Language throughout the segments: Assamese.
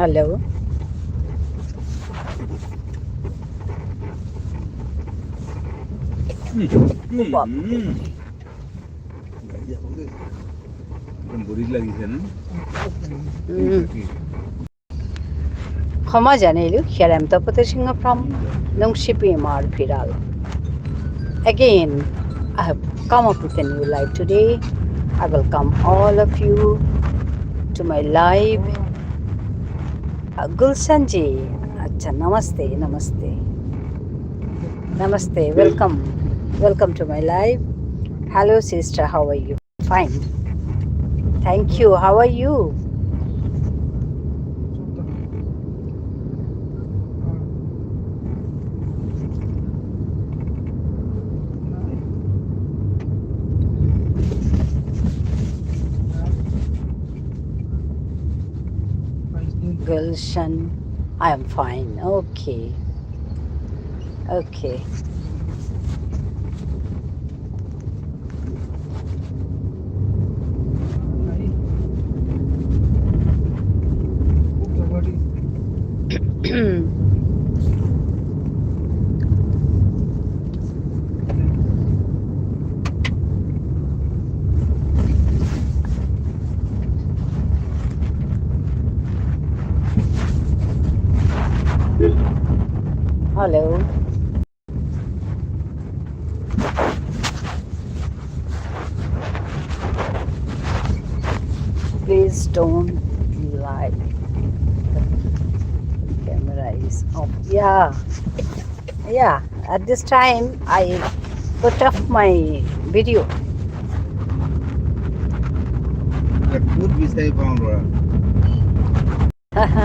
Hello. বাপৰে। একদম বডিত লাগিছে ন? Mm. ক্ষমা জানাইলু। Here I am Tapati Singha from Nungshi PMR Phiral. Again, I have come up with a new live today. I welcome all of you to my live. Gulshan ji, acha, namaste, namaste. Namaste, welcome. Welcome to my live. Hello sister, how are you? Fine. Thank you. How are you? Gulshan, I am fine. Okay. Okay. Hello. Please don't lie. The camera is off. Yeah. Yeah. At this time, I put off my video. ক'ত বিচাৰি পাওঁ ল'ৰা?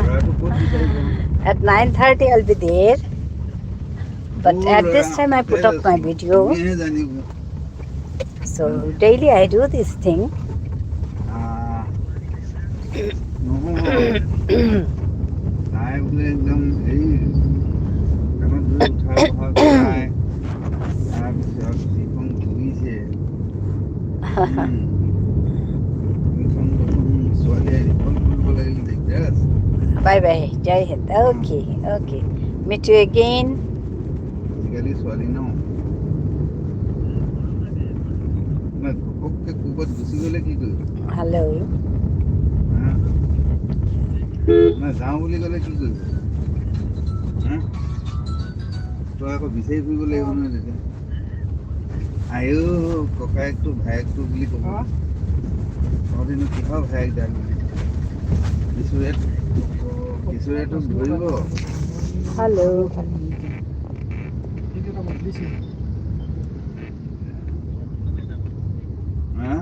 ল'ৰাটো ক'ত বিচাৰি পাওঁ? At 9:30, I'll be there. But at this time, I put off my video. তুমিহে জানিব। So daily I do this thing. আহ, নহয়, তাই বোলে একদম হেৰি কাণত ধৰি উঠা বহা কৰাই, তাৰপিছত যিখন ঘূৰিছে, এইখন প্ৰথম ছোৱালীয়ে ৰিফাণ্ড কৰিব লাগিলে দিগদাৰ আছে। Bye bye. Jai Hind. Okay. Okay. Meet you again. আজিকালি ছোৱালী ন মানে ঘপককে ক'ৰবাত গুচি গ'লে কি কৰিব? Hello. হা? মানে যাওঁ বুলি ক'লে কি কৰিব, হা? তই আকৌ বিচাৰি ফুৰিব লাগিব নহয় তেতিয়া। আয়ো ককায়েকটো ভায়েকটো বুলি ক'ব, তহঁতিনো কিহৰ ভায়েকডাল বুলি। কিশোৰে কিশোৰে তোক ধৰিব। Hello. হা,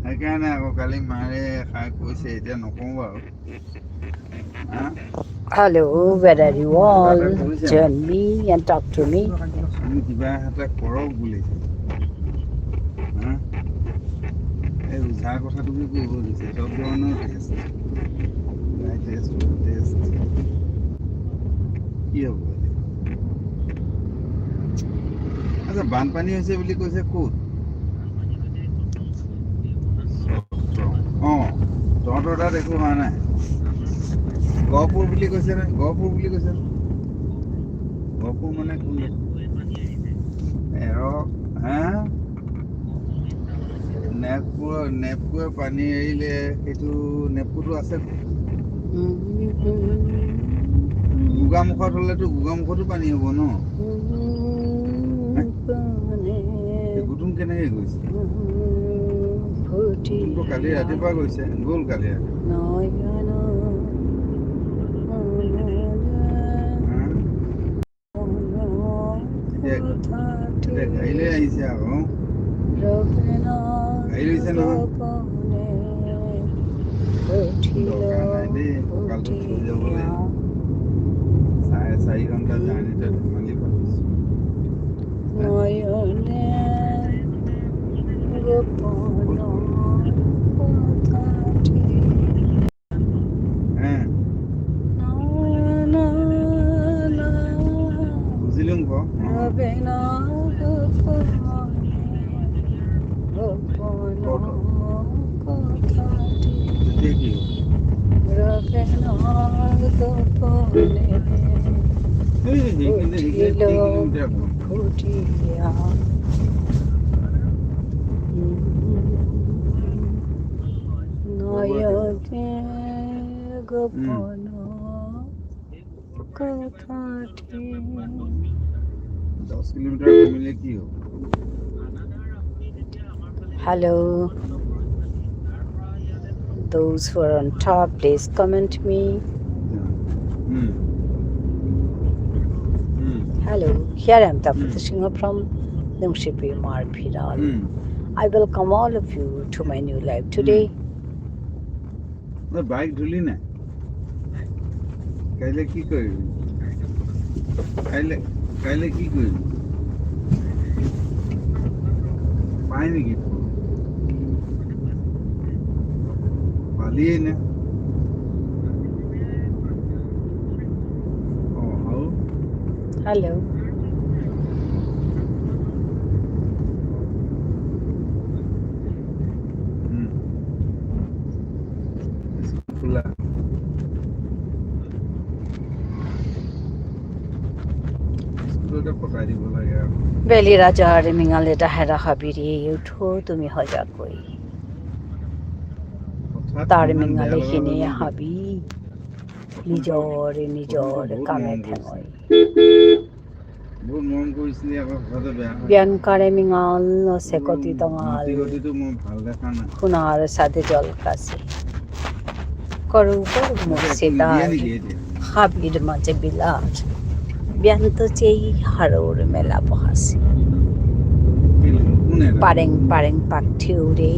সেইকাৰণে আকৌ কালি মাৰে খাই কৈছে, এতিয়া নকওঁ বাৰু, হা। Hello. Where are you all? কিবা এটা কৈছে। Join me and talk to me. আপুনি কিবা এটা কৰক বুলি, হা। এই ওজাৰ কথাটোকে কৰিব দিছে। চব ধৰণৰ টেষ্ট, টেষ্ট টেষ্ট, কি হ'ব এতিয়া? আচ্ছা, বানপানী হৈছে বুলি কৈছে ক'ত? অঁ, তহঁতৰ তাত একো হোৱা নাই? গহপুৰ বুলি কৈছে নে? গহপুৰ বুলি কৈছে নে? গহপুৰ মানে কোন এৰক, হা? নেপকুৰ, নেপকুৱে পানী এৰিলে। সেইটো নেপকুটো আছে ক'ত? গোগামুখত হ'লেতো গোগামুখতো পানী হ'ব ন? এই গুটুম কেনেকে গৈছে? গুটুমটো কালি ৰাতিপুৱা গৈছে, গ'ল কালি ৰাতিপুৱা, হা? এতিয়া এতিয়া গাড়ী লৈ আহিছে আকৌ, গাড়ী লৈছে নহয়। দৰকাৰ নাই দেই, কঁকালটো থৈ যাব লাগিব। 4.5 ঘণ্টা জাৰ্ণিতে ধেমালি পাতিছোঁ। নয়নে গোপন কথাটি হে। না না না। বুজিলো ক। রবে না গোপনে গোপন কথাটি। তেতিয়া কি হ'ব? গোপনে এই সেইখিনিতে উঠিল সেইখিনিতে 3 কিলোমিটাৰ কম। ফুটিয়া। নয়নে গোপন কথাটি। 10 কিলোমিটাৰ কমিলে কি হ'ব? Hello, those who are on top, please comment me. Um um Hello, here I am Tapati Singha from Nungshipi Mar Phiral. Um I welcome all of you to my new live today. তই বাইক ধুলি নাই? কাইলৈ কি কৰিবি? কাইলৈ কি কৰিবি? পাই নেকি? পালিয়েই নে? অঁ, আৰু? Hello. School খোলা। স্কুলতে পকাই দিব লাগে আৰু। বেলি রাজার মিঙালে ডাহেরা হাবিরে, উঠো তুমি হজা কই। হঠাৎ তার ইমান বেয়া মিঙালে লগা হিনে হৈ গ'ল যে। হাবি প্ৰথমটো নিজৰ নিজৰ প্ৰথমটো বহুত কামে মৰম থেঙই। কৰিছিলে, বহুত মৰম কৰিছিলি, আকৌ হঠাতে বেয়া হৈ গ'ল। বিয়ানকারে মিঙাল নসে কতি তঙাল মতি গতিটো মই ভাল দেখা নাই। সোনার সাথে জল কাছে করু করু এতিয়া একো নিদিয়ে মসিদার নেকি এতিয়া? হাবির মাঝে বিলাস ব্যন্ত চেই হারোর মেলা বহাসে। কেলে কোনে? পারেং পারেং পাখি উড়ে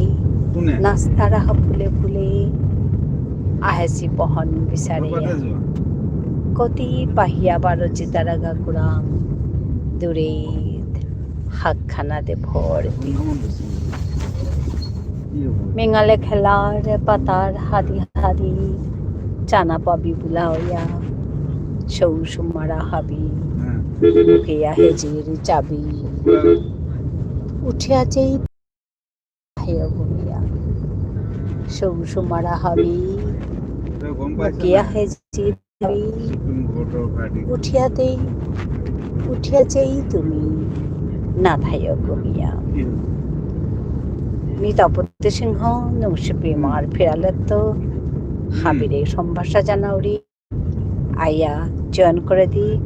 কোনে? নাস্তারা ফুলে ফুলে আহেসি বহন বিচারে। ক'ৰবাতে যোৱা। কতি পাহিয়া বারো চিতারাগা কুরাং দূরে হাতখানা দে ভর্তি। অকণমান বেছি কি হ'ব? মেঙালে খেলার পাতার হাদি হাদি চানা পাবি বুলাইয়া সৌ সুমারা হাবি হা। মুখে হেজির চাবি খোলা। উঠিয়া যেই ঘুমিয়া সৌ সুমারা হাবি তই গম পাইছ মুখিয়া নাই? হেজির চাবি সুপ্ৰিম কোৰ্টৰ ভাৰ্ডিক্ট। উঠিয়াতেই উঠিয়া যেই তুমি না থাইয় ঘুমিয়া। কি হৈছে? মি তপতি সিংহ নৌশিপি মার ফেরালেত হাবিরে সম্ভাষা জানাউরি আইয়া জয়েন করে দিক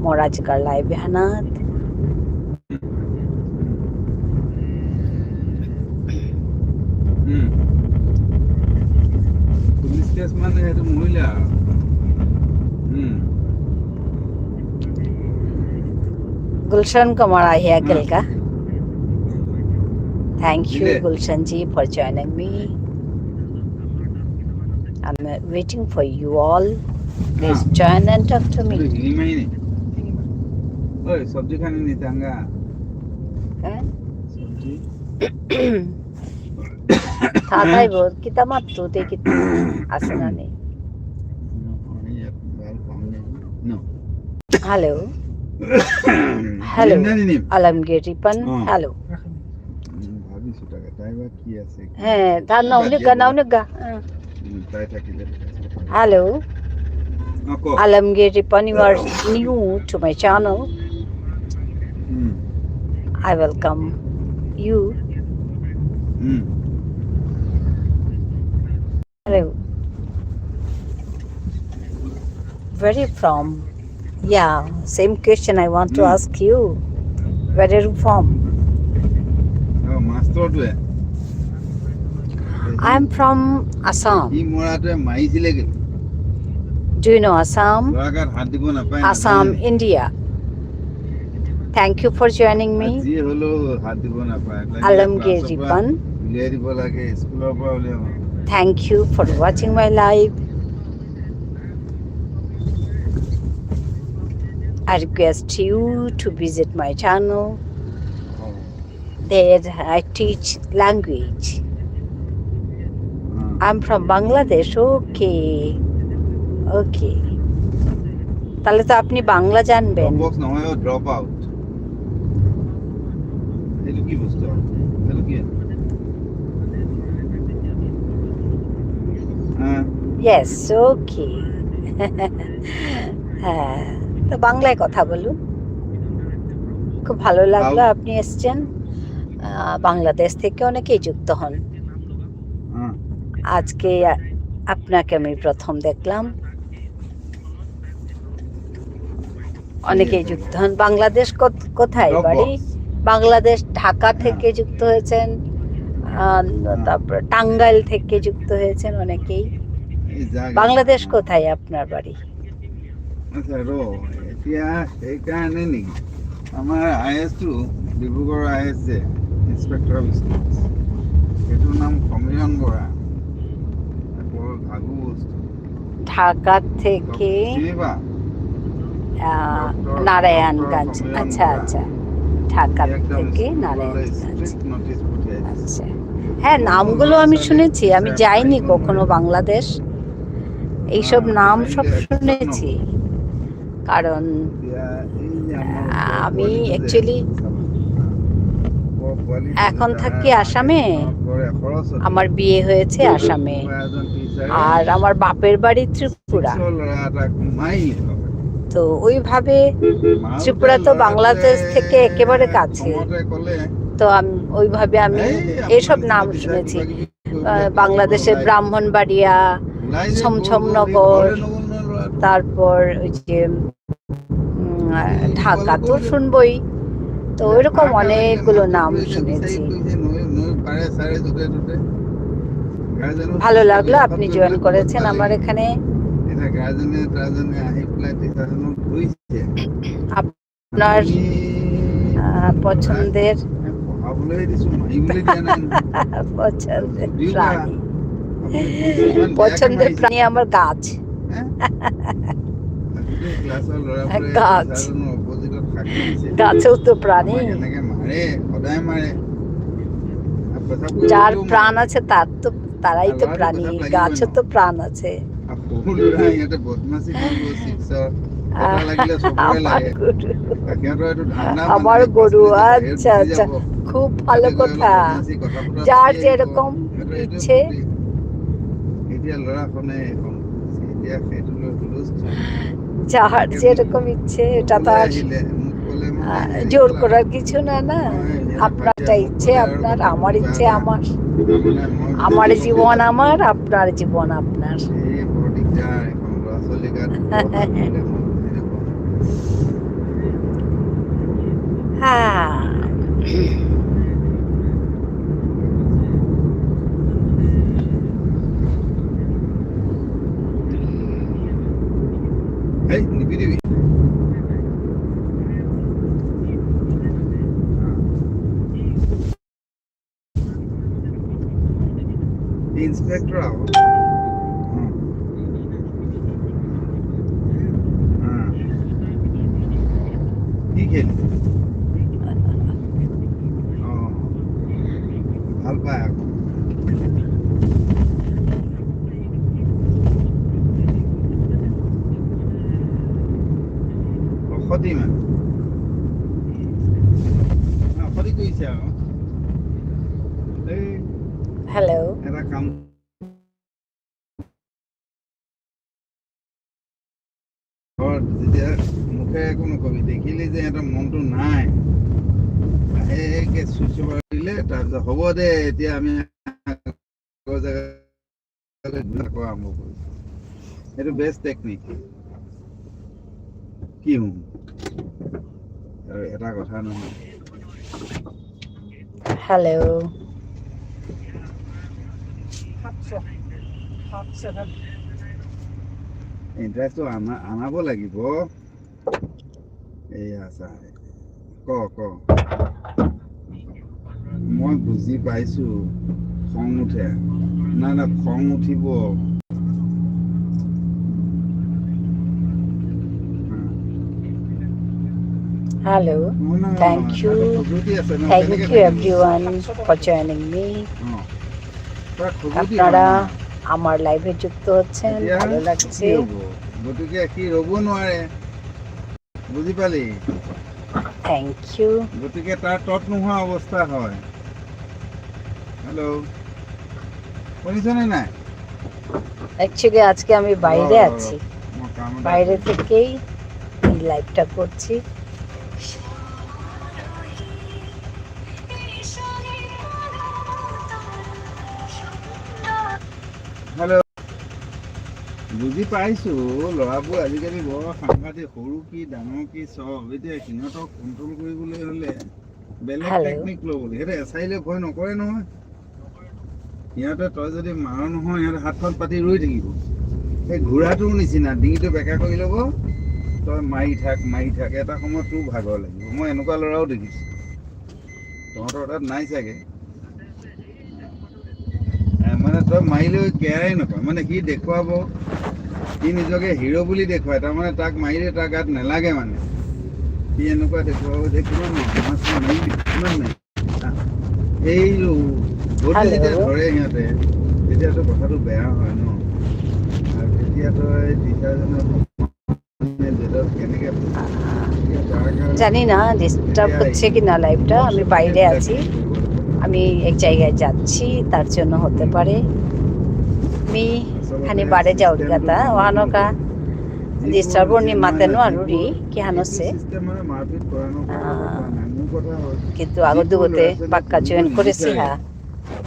মোর আজকার লাইভ হানাত। পুলিচ কেছ মানে সেইটো মৰিলে আৰু। गुलशन कुमार आहिया कल का। Thank you দিলে। Gulshan ji for joining me. I'm waiting for you all. Please join and talk to এইটো me. শিঙিমাৰি নি? ঐ, চব্জি খানি নি টাঙ্গা? হ্যাঁ। চব্জি। থাকাইব কিতা মাত্র তে আছে না নেই। ইয়াত ভাল পাম নে ন? Hello hello. নিম নে নিনিম? আলমগীর রিপন। অঁ। হ্যালো। ভাবিছো তাকে, তাই বা কি আছে। হ্যাঁ, তার বাদ নাম দিয়া নিগা নাম বোলে। নিগা। তাই থাকিলে। হ্যালো। অঁ, ক। Alamgir Ripon, you are new to my channel. I welcome you. Hello. Where are you from? Yeah, same question I want to ask you. Where are you from? অঁ, মাষ্টৰটোৱে I'm from Assam. সি মৰাটোৱে মাৰিছিলে কেলে? Do you know Assam? ল'ৰা গাত হাত দিব নাপায়। Assam, India. Thank you for joining me. যি হ'লেও হাত দিব নাপায়। Alamgir ক্লাছৰ পৰা Ripan. উলিয়াই দিব লাগে, স্কুলৰ পৰা উলিয়াব। Thank you for watching my live. I request you to visit my channel. There I teach language. I'm from Bangladesh. Okay. Okay. তাহলে তো আপনি বাংলা জানবেন। বক্স নহয়, ড্ৰপ আউট। সেইটো কি বস্তু আৰু? সেইটো কি? হা। Yes, okay. হ্যাঁ, তো বাংলায় কথা বলুন। খুব ভালো লাগলো How? আপনি এসছেন। বাংলাদেশ থেকে অনেকেই যুক্ত হন। আজকে আপনাকে আমি প্রথম দেখলাম। অনেকেই যুক্ত হন। বাংলাদেশ কোথায় ড্রপ বাড়ি? বক্স। বাংলাদেশ ঢাকা হ্যাঁ। থেকে যুক্ত হয়েছেন, হ্যাঁ। তারপর টাঙ্গাইল থেকে যুক্ত হয়েছেন অনেকেই। এই যা গেল। বাংলাদেশ কোথায় আপনার বাড়ি? আচ্ছা, ৰ, এতিয়া সেইকাৰণে নেকি আমাৰ I এছটো, ডিব্ৰুগড়ৰ I S যে ইন্সপেক্টৰ অফ স্কুলছ, সেইটোৰ নাম সমীৰণ বৰা, বৰ ঘাগু বস্তু। ঢাকা থেকে চিনি পা? ডক্টৰ নাৰায়ণগঞ্জ। সমীৰণ আচ্ছা। বৰা। আচ্ছা, ঢাকা একদম থেকে স্কুললৈ নাৰায়ণগঞ্জ। ষ্ট্ৰিক্ট নটিচ পঠিয়াই দিছে। আচ্ছা, হ্যাঁ, কোনো নামগুলো ল'ৰা আমি ছোৱালীক শুনেছি, আমি টিচাৰ যাইনি মাৰিব কখনো নোৱাৰে। বাংলাদেশ। এইসব নাম সব মাৰিলে একচন হ'ব। শুনেছি, কাৰণ এতিয়া এই যে আমাৰ ওপৰৰ আমি পোৱালিটো যে অ্যাকচুয়ালি চাবা, ওপৰৰ পোৱালিটো যে এখন তাৰ থাকি মাকে আসামে। মনত কৰে সৰস্বতী। আমাৰ বিয়ে হয়েছে আসামে, কোনোবা এজন টিচাৰে আৰ আমাৰ বাপেৰ বাড়ি ত্ৰিপুৰা। ছিক্সৰ ল'ৰা এটাক মাৰিলে বাপেকে। তো ওইভাবে মাৰোতে ত্ৰিপুৰা তো ল'ৰাটোৱে বাংলাদেশ থেকে একেবারে কাছে। খঙতে ক'লে, তো আমি ওইভাবে আমি এই এসব আপোনাৰ নিচিনা নাম টিচাৰ শুনেছি। কিবা কিবি কৈ পেলাই ক্লাছৰ পৰা বাংলাদেশেৰ ওলাই গ'ল। ব্ৰাহ্মণবাড়িয়া, ওলাই যে গ'ল গ'ল সি ছমছমনগৰ, ঘৰলৈ নগ'ল নহয় ল'ৰাটো। তাৰপৰ ওই যে সি ঢাকা ঘৰলৈ তো গ'ল। শুনবই। তো এতিয়া ওইৰকম হাহাকাৰ লাগিলে, অনেকগুলো মাকে নাম ফুৰিছে, বিচাৰি শুনেছি। ফুৰিছে নৈ নৈৰ পাৰে চাৰে য'তে ত'তে। গাৰ্জেনো ভালো চুইচ লাগলো কৰি শেষত আপনি গৈ জয়েন পেলাই ক'ৰবাত কৰেছেন আমাৰ পালেগৈ। এখানে। এতিয়া গাৰ্জেনে টাৰ্জেনে আহি পেলাই টিচাৰজনক ধৰিছে। আপনাৰ আপুনি ল'ৰাক পছন্দেৰ পঢ়াবলৈ দিছো, মাৰিবলৈ দিয়া নাই নহয়। পছন্দেৰ যদিও বা প্ৰাণী? আপুনি কৈছে ইমান বেয়াকে পছন্দেৰ মাৰিছে। প্ৰাণী আমাৰ গাছ। হে? গোটেই ক্লাছৰ ল'ৰাবোৰে গাছ। টিচাৰজনৰ অপজিটত সাক্ষী দিছে। গাছেও তো প্ৰাণী। আমাক এনেকে মাৰে, সদায় মাৰে। আৰু পেচাব যাৰ কৰিবলৈও প্ৰাণ মাৰে। আছে তাৰ তো, তাৰাই আৰু তো ল'ৰাটো প্ৰাণী। পেচাব লাগিবই গাছও ন। তো প্ৰাণ আছে। আৰু সৰু ল'ৰা সিহঁতে বদমাচি কৰিব, ছিক্সৰ এটা লাগিলে চবৰে আমাৰ লাগে। গৰু। আৰু সিহঁতৰ এইটো ধান্দা মানে আমাৰ যে 5 গৰু। মিনিটত বাহিৰত আচ্ছা গুচি আচ্ছা, যাব। খুব ভালো তাতে গৈ অলপ কথা। বদমাচি কথা বতৰা যাৰ পাতি আহিব। যেৰকম সিহঁতৰ এইটোৱে ইচ্ছে। ফূৰ্তি। এতিয়া ল'ৰাখনে এইখন কৰিছে। এতিয়া সেইটো লৈ হুলস্থুল। যার তাকে মোক যেরকম ইচ্ছে, এটা তো ক'বলৈ আর আহিলে মোক ক'লে মানে হেৰি জোৰ হ'ল আৰু কৰাৰ কিছু না, না। মই সিহঁতক বাদ দিয়া, আপনাৰটা মোক ইচ্ছে ক'লে আৰু আপনাৰ, কথাটো আমাৰ কিবা ইচ্ছে এটা আমাৰ। তাৰমানে মই আমাৰ বেছি বকি জীবন দিলোঁ। আমাৰ, আপনাৰ জীবন আপনাৰ। এই বৰ দিগদাৰ এইখন, ল'ৰা ছোৱালীৰ গাত বৰ হাত দিলে মই বুজি নাপাওঁ। হ্যাঁ। এই নিপিটিবি। ইন্সপেক্টৰ আকৌ। কি খেলিছে? অঁ, ভাল পায় আকৌ। অসতী মানে অসতী কৰিছে আকৌ। এই হ্যালো। এটা কাম ঘৰত যেতিয়া মুখেৰে একো নকবি, দেখিলি যে সিহঁতৰ মনটো নাই, লাহেকে চুইচ দিলে, তাৰপিছত হ'ব দে, এতিয়া আমি আগৰ জেগালৈ আকৌ আৰম্ভ কৰিছোঁ। সেইটো বেষ্ট টেকনিক। কি হুম আৰু এটা কথা নহয়। হ্যালো। 700, 7, 7। ইণ্টাৰেষ্টটো আনা আনাব লাগিব। এইয়া চা, ক ক, মই বুজি পাইছো, খং উঠে। নাই নাই, খং উঠিব। হ্যালো। নহয় নহয়। Thank you. তাতো খজুৱতি আছে ন, thank কেনেকে you থাকিব? এভৰিওয়ান ফৰ জয়েনিং me. অঁ, তাৰ খজুৱতি হয় আপনারা না। আমার লাইভে যুক্ত হচ্ছেন, এতিয়া ভালো কি লাগছে। হ'ব? গতিকে সি ৰ'ব নোৱাৰে, বুজি পালি? Thank you. গতিকে তাৰ তত নোহোৱা অৱস্থা হয়। হেল্ল', শুনিছনে নাই? অ্যাকচুয়ালি আজকে আমি ৰ বাইৰে ৰ ৰ আছি, মই কাম এটা বাইৰে কৰি থেকেই এই লাইভটা কৰছি। হেল্ল', বুজি পাইছো। ল'ৰাবোৰ আজিকালি বৰ সাংঘাতিক, সৰু কি ডাঙৰ কি চব। এতিয়া সিহঁতক কণ্ট্ৰল কৰিবলৈ হ'লে বেলেগ হ্যালো। টেকনিক ল'ব লাগিব। সিহঁতে এচাৰিলে ভয় নকৰে নহয়। সিহঁতে তই যদি মাৰ নহয়, সিহঁতে হাতখন পাতি ৰৈ থাকিব। সেই ঘোঁৰাটোৰ নিচিনা ডিঙিটো বেকা কৰি ল'ব। তই মাৰি থাক, মাৰি থাক, এটা সময়ত তোৰ ভাগৰ লাগিব। মই এনেকুৱা ল'ৰাও দেখিছোঁ। তহঁতৰ তাত নাই চাগে। মানে তই মাৰিলেও কেয়াৰে নকৰে। মানে সি দেখুৱাব, সি নিজকে হিৰ' বুলি দেখুৱায়। তাৰমানে তাক মাৰিলে তাৰ গাত নালাগে। মানে সি এনেকুৱা দেখুৱাব যে কিমান মাৰিবি, কিমান মাৰিবি। এই গতি হ্যালো। যেতিয়া ধৰে সিহঁতে, তেতিয়াতো কথাটো বেয়া হয় ন। আৰু তেতিয়া তই টিচাৰজনৰ কেনেকে তাৰ কাৰণে জানি না ডিস্টাৰ্ব এতিয়া হচ্ছে কি না লাইভটা। আমি ৱৰ্কশ্বপতে বাইৰে এইবিলাক আছি, কৰিব লাগিব। আমি এক জায়গায় যাচ্ছি, তার জন্য হতে পারে। আমি আচলতে খানি বারে চিষ্টেমটো যাওয়ার গণ্ডগোল ওহানোকা হ'ল। যিবোৰ ডিস্টাৰ্ব নি নহয় মাতেনো নহয়, আৰুৰি যিবোৰ কি সেইটো হানছে। চিষ্টেমৰে মাৰপিট কৰানোৰ কথাটো কোৱা নাই। মোৰ কথা হ'ল, কিন্তু আগৰ যিবোৰ দুগতে ল'ৰা ছোৱালীয়ে পাক্কা পঢ়িব জয়েন কৰেছি। নিবিচাৰে হ্যাঁ,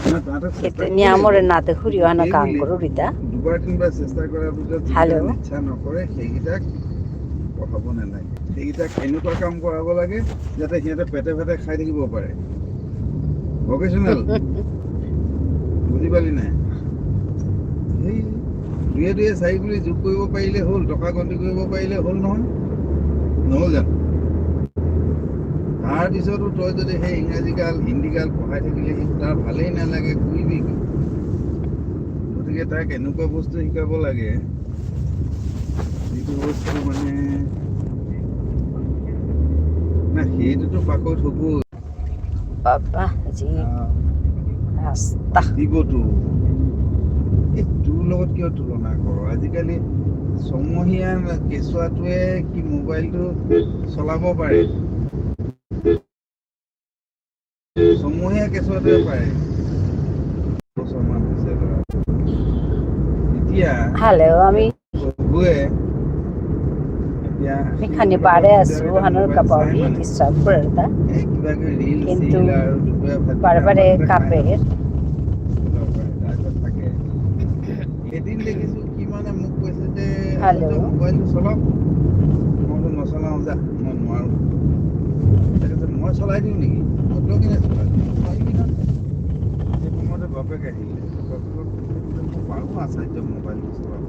নহয়, তাহাঁতক চেষ্টা কিন্তু কৰিব লাগিব। নিয়ামৰে নাতে হুৰি কিন্তু ওহানো কাম সেইবুলি কৰুৰিতা। দুবাৰ তিনিবাৰ চেষ্টা কৰাৰ পিছত হ্যালো। যিকেইটা ইচ্ছা নকৰে, সেইকেইটাক পঢ়াব নালাগে। সেইকেইটাক এনেকুৱা কাম কৰাব লাগে যাতে সিহঁতে পেটে ভাতে খাই থাকিব পাৰে। ভকেচনেল, বুজি পালি নাই? সেই দুয়ে দুয়ে চাৰি বুলি যোগ কৰিব পাৰিলে হ'ল, টকা গন্তি কৰিব পাৰিলে হ'ল নহয়, নহ'ল জানো? তাৰপিছতো তই যদি সেই ইংৰাজী গাল, হিন্দী গাল পঢ়াই থাকিলে সি তাৰ ভালেই নালাগে, কৰিবি কি? গতিকে তাক এনেকুৱা বস্তু শিকাব লাগে যিটো বস্তু মানে না, সেইটোতো পাকৈত হ'বই। বাবা জি রাস্তা। দিবতো। এই তোৰ লগত কিয় তুলনা কৰ? আজিকালি ছমহীয়া কেঁচুৱাটোৱে কি মোবাইলটো চলাব পাৰে? ছমহীয়া কেঁচুৱাটোৱে পাৰে। বছৰমান হৈছে ল'ৰা এতিয়া। হ্যালো, আমি প্ৰভুৱে এতিয়া সি এখানে মোৰ বারে লগত আছি কেতিয়াবা কেতিয়াবা ওহানোর মোবাইল চাই। কাপাবি মানে ডিস্টার্ব করে তা। এই কিবা কিবি ৰিল কিন্তু চিল আৰু দুপৰীয়া ভাতকেইটা বাৰে আমাৰ বাৰে লগতে খাই কাপেৰ। নহয় তাৰপিছত থাকে। এদিন দেখিছো কি মানে মোক কৈছে যে হ্যালো। আচলতে মোবাইলটো চলাওক। মই বোলো নচলাও যা, মই নোৱাৰো। তাৰপিছত মই চলাই দিওঁ নেকি? মই তই কেনে চলাবি, পাৰিবি নহয়। সেই সময়তে বাপেক আহিলে। বাপেকক কৈছে বোলে মই পাৰোঁ আচাৰ্য মোবাইলটো চলাব।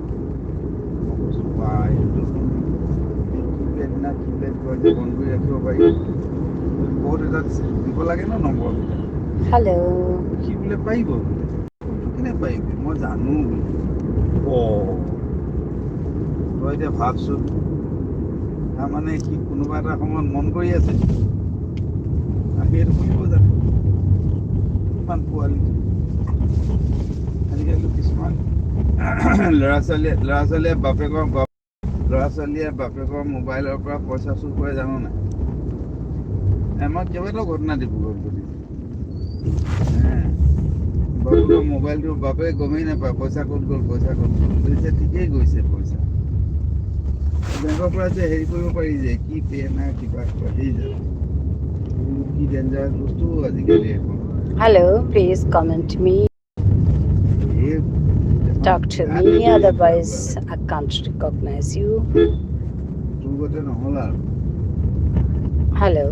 মই কৈছোঁ বা এইটো দেখোন এই কিপেড না কিপেড কয় যে, বন্ধ কৰি ৰাখিব পাৰি, ক'ড এটা দিব লাগে ন নম্বৰকেইটা। হ্যালো। সি বোলে পাৰিব বোলে। কেনে পাৰিবি? মই জানো বোলে। অ তই এতিয়া ভাবচোন, তাৰমানে সি কোনোবা এটা সময়ত মন কৰি আছে আৰু সেইটো খুলিব জানে। ইমান পোৱালি। আজিকালি কিছুমান ল'ৰা ছোৱালীয়ে বাপেকৰ মোবাইলৰ পৰা পইচা চুৰ কৰে, জানো নাই? আমাৰ কেইবাটাও ঘটনা ডিব্ৰুগড়ত ঘটিছে। বাপেকৰ মোবাইলটো বাপেকে গমেই নাপায়, পইচা ক'ত গ'ল, পইচা ক'ত গ'ল। গৈছে, ঠিকেই গৈছে পইচা। বেংকৰ পৰা যে হেৰি কৰিব পাৰি যে, কি পে না কিবা কিবা, সেই যে কি ডেঞ্জাৰাছ বস্তু আজিকালি এখন। Hello, please comment me, এই এখন talk to Virat me, danger otherwise ওলালে। I can't recognize you. তোৰ গতে নহ'ল আৰু। হ্যালো।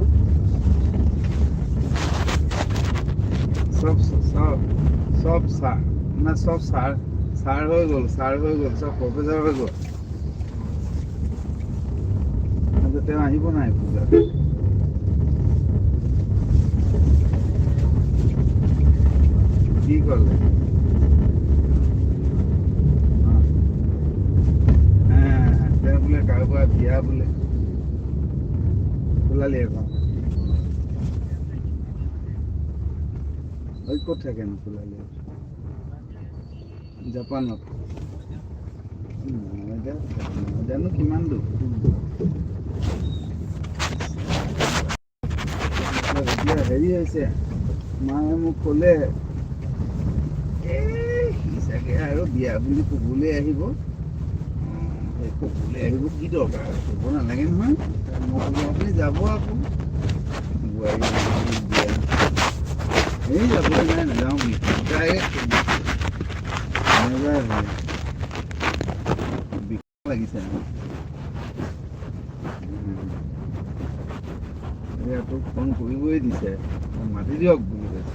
চব চব চব ছাৰ মানে চব ছাৰ ছাৰ হৈ গ'ল, ছাৰ হৈ গ'ল, চব প্ৰফেচাৰ হৈ গ'ল। তাৰপিছত তেওঁ আহিব নাই পূজাত? কি ক'লে? তেওঁ বোলে কাৰোবাৰ বিয়া বোলে ওলালি এখন। ঐ, ক'ত থাকেনো ফুলালি? জাপানত? জানো কিমান দূৰ। এতিয়া হেৰি হৈছে, মায়ে মোক ক'লে, এই সি চাগে আৰু বিয়া বুলি ক'বলৈ আহিব। সেই ক'বলৈ আহিব কি দৰকাৰ, ক'ব নালাগে নহয়। মই ক'লো আপুনি যাব আকৌ বোৱাৰী বিয়া, এই যাবলৈ নাই, নাযাওঁ বুলি ডাইৰেক্ট এনেকুৱাই হয়। বিষ লাগিছে। এয়া তোক ফোন কৰিবই দিছে, মাতি দিয়ক বুলি কৈছে।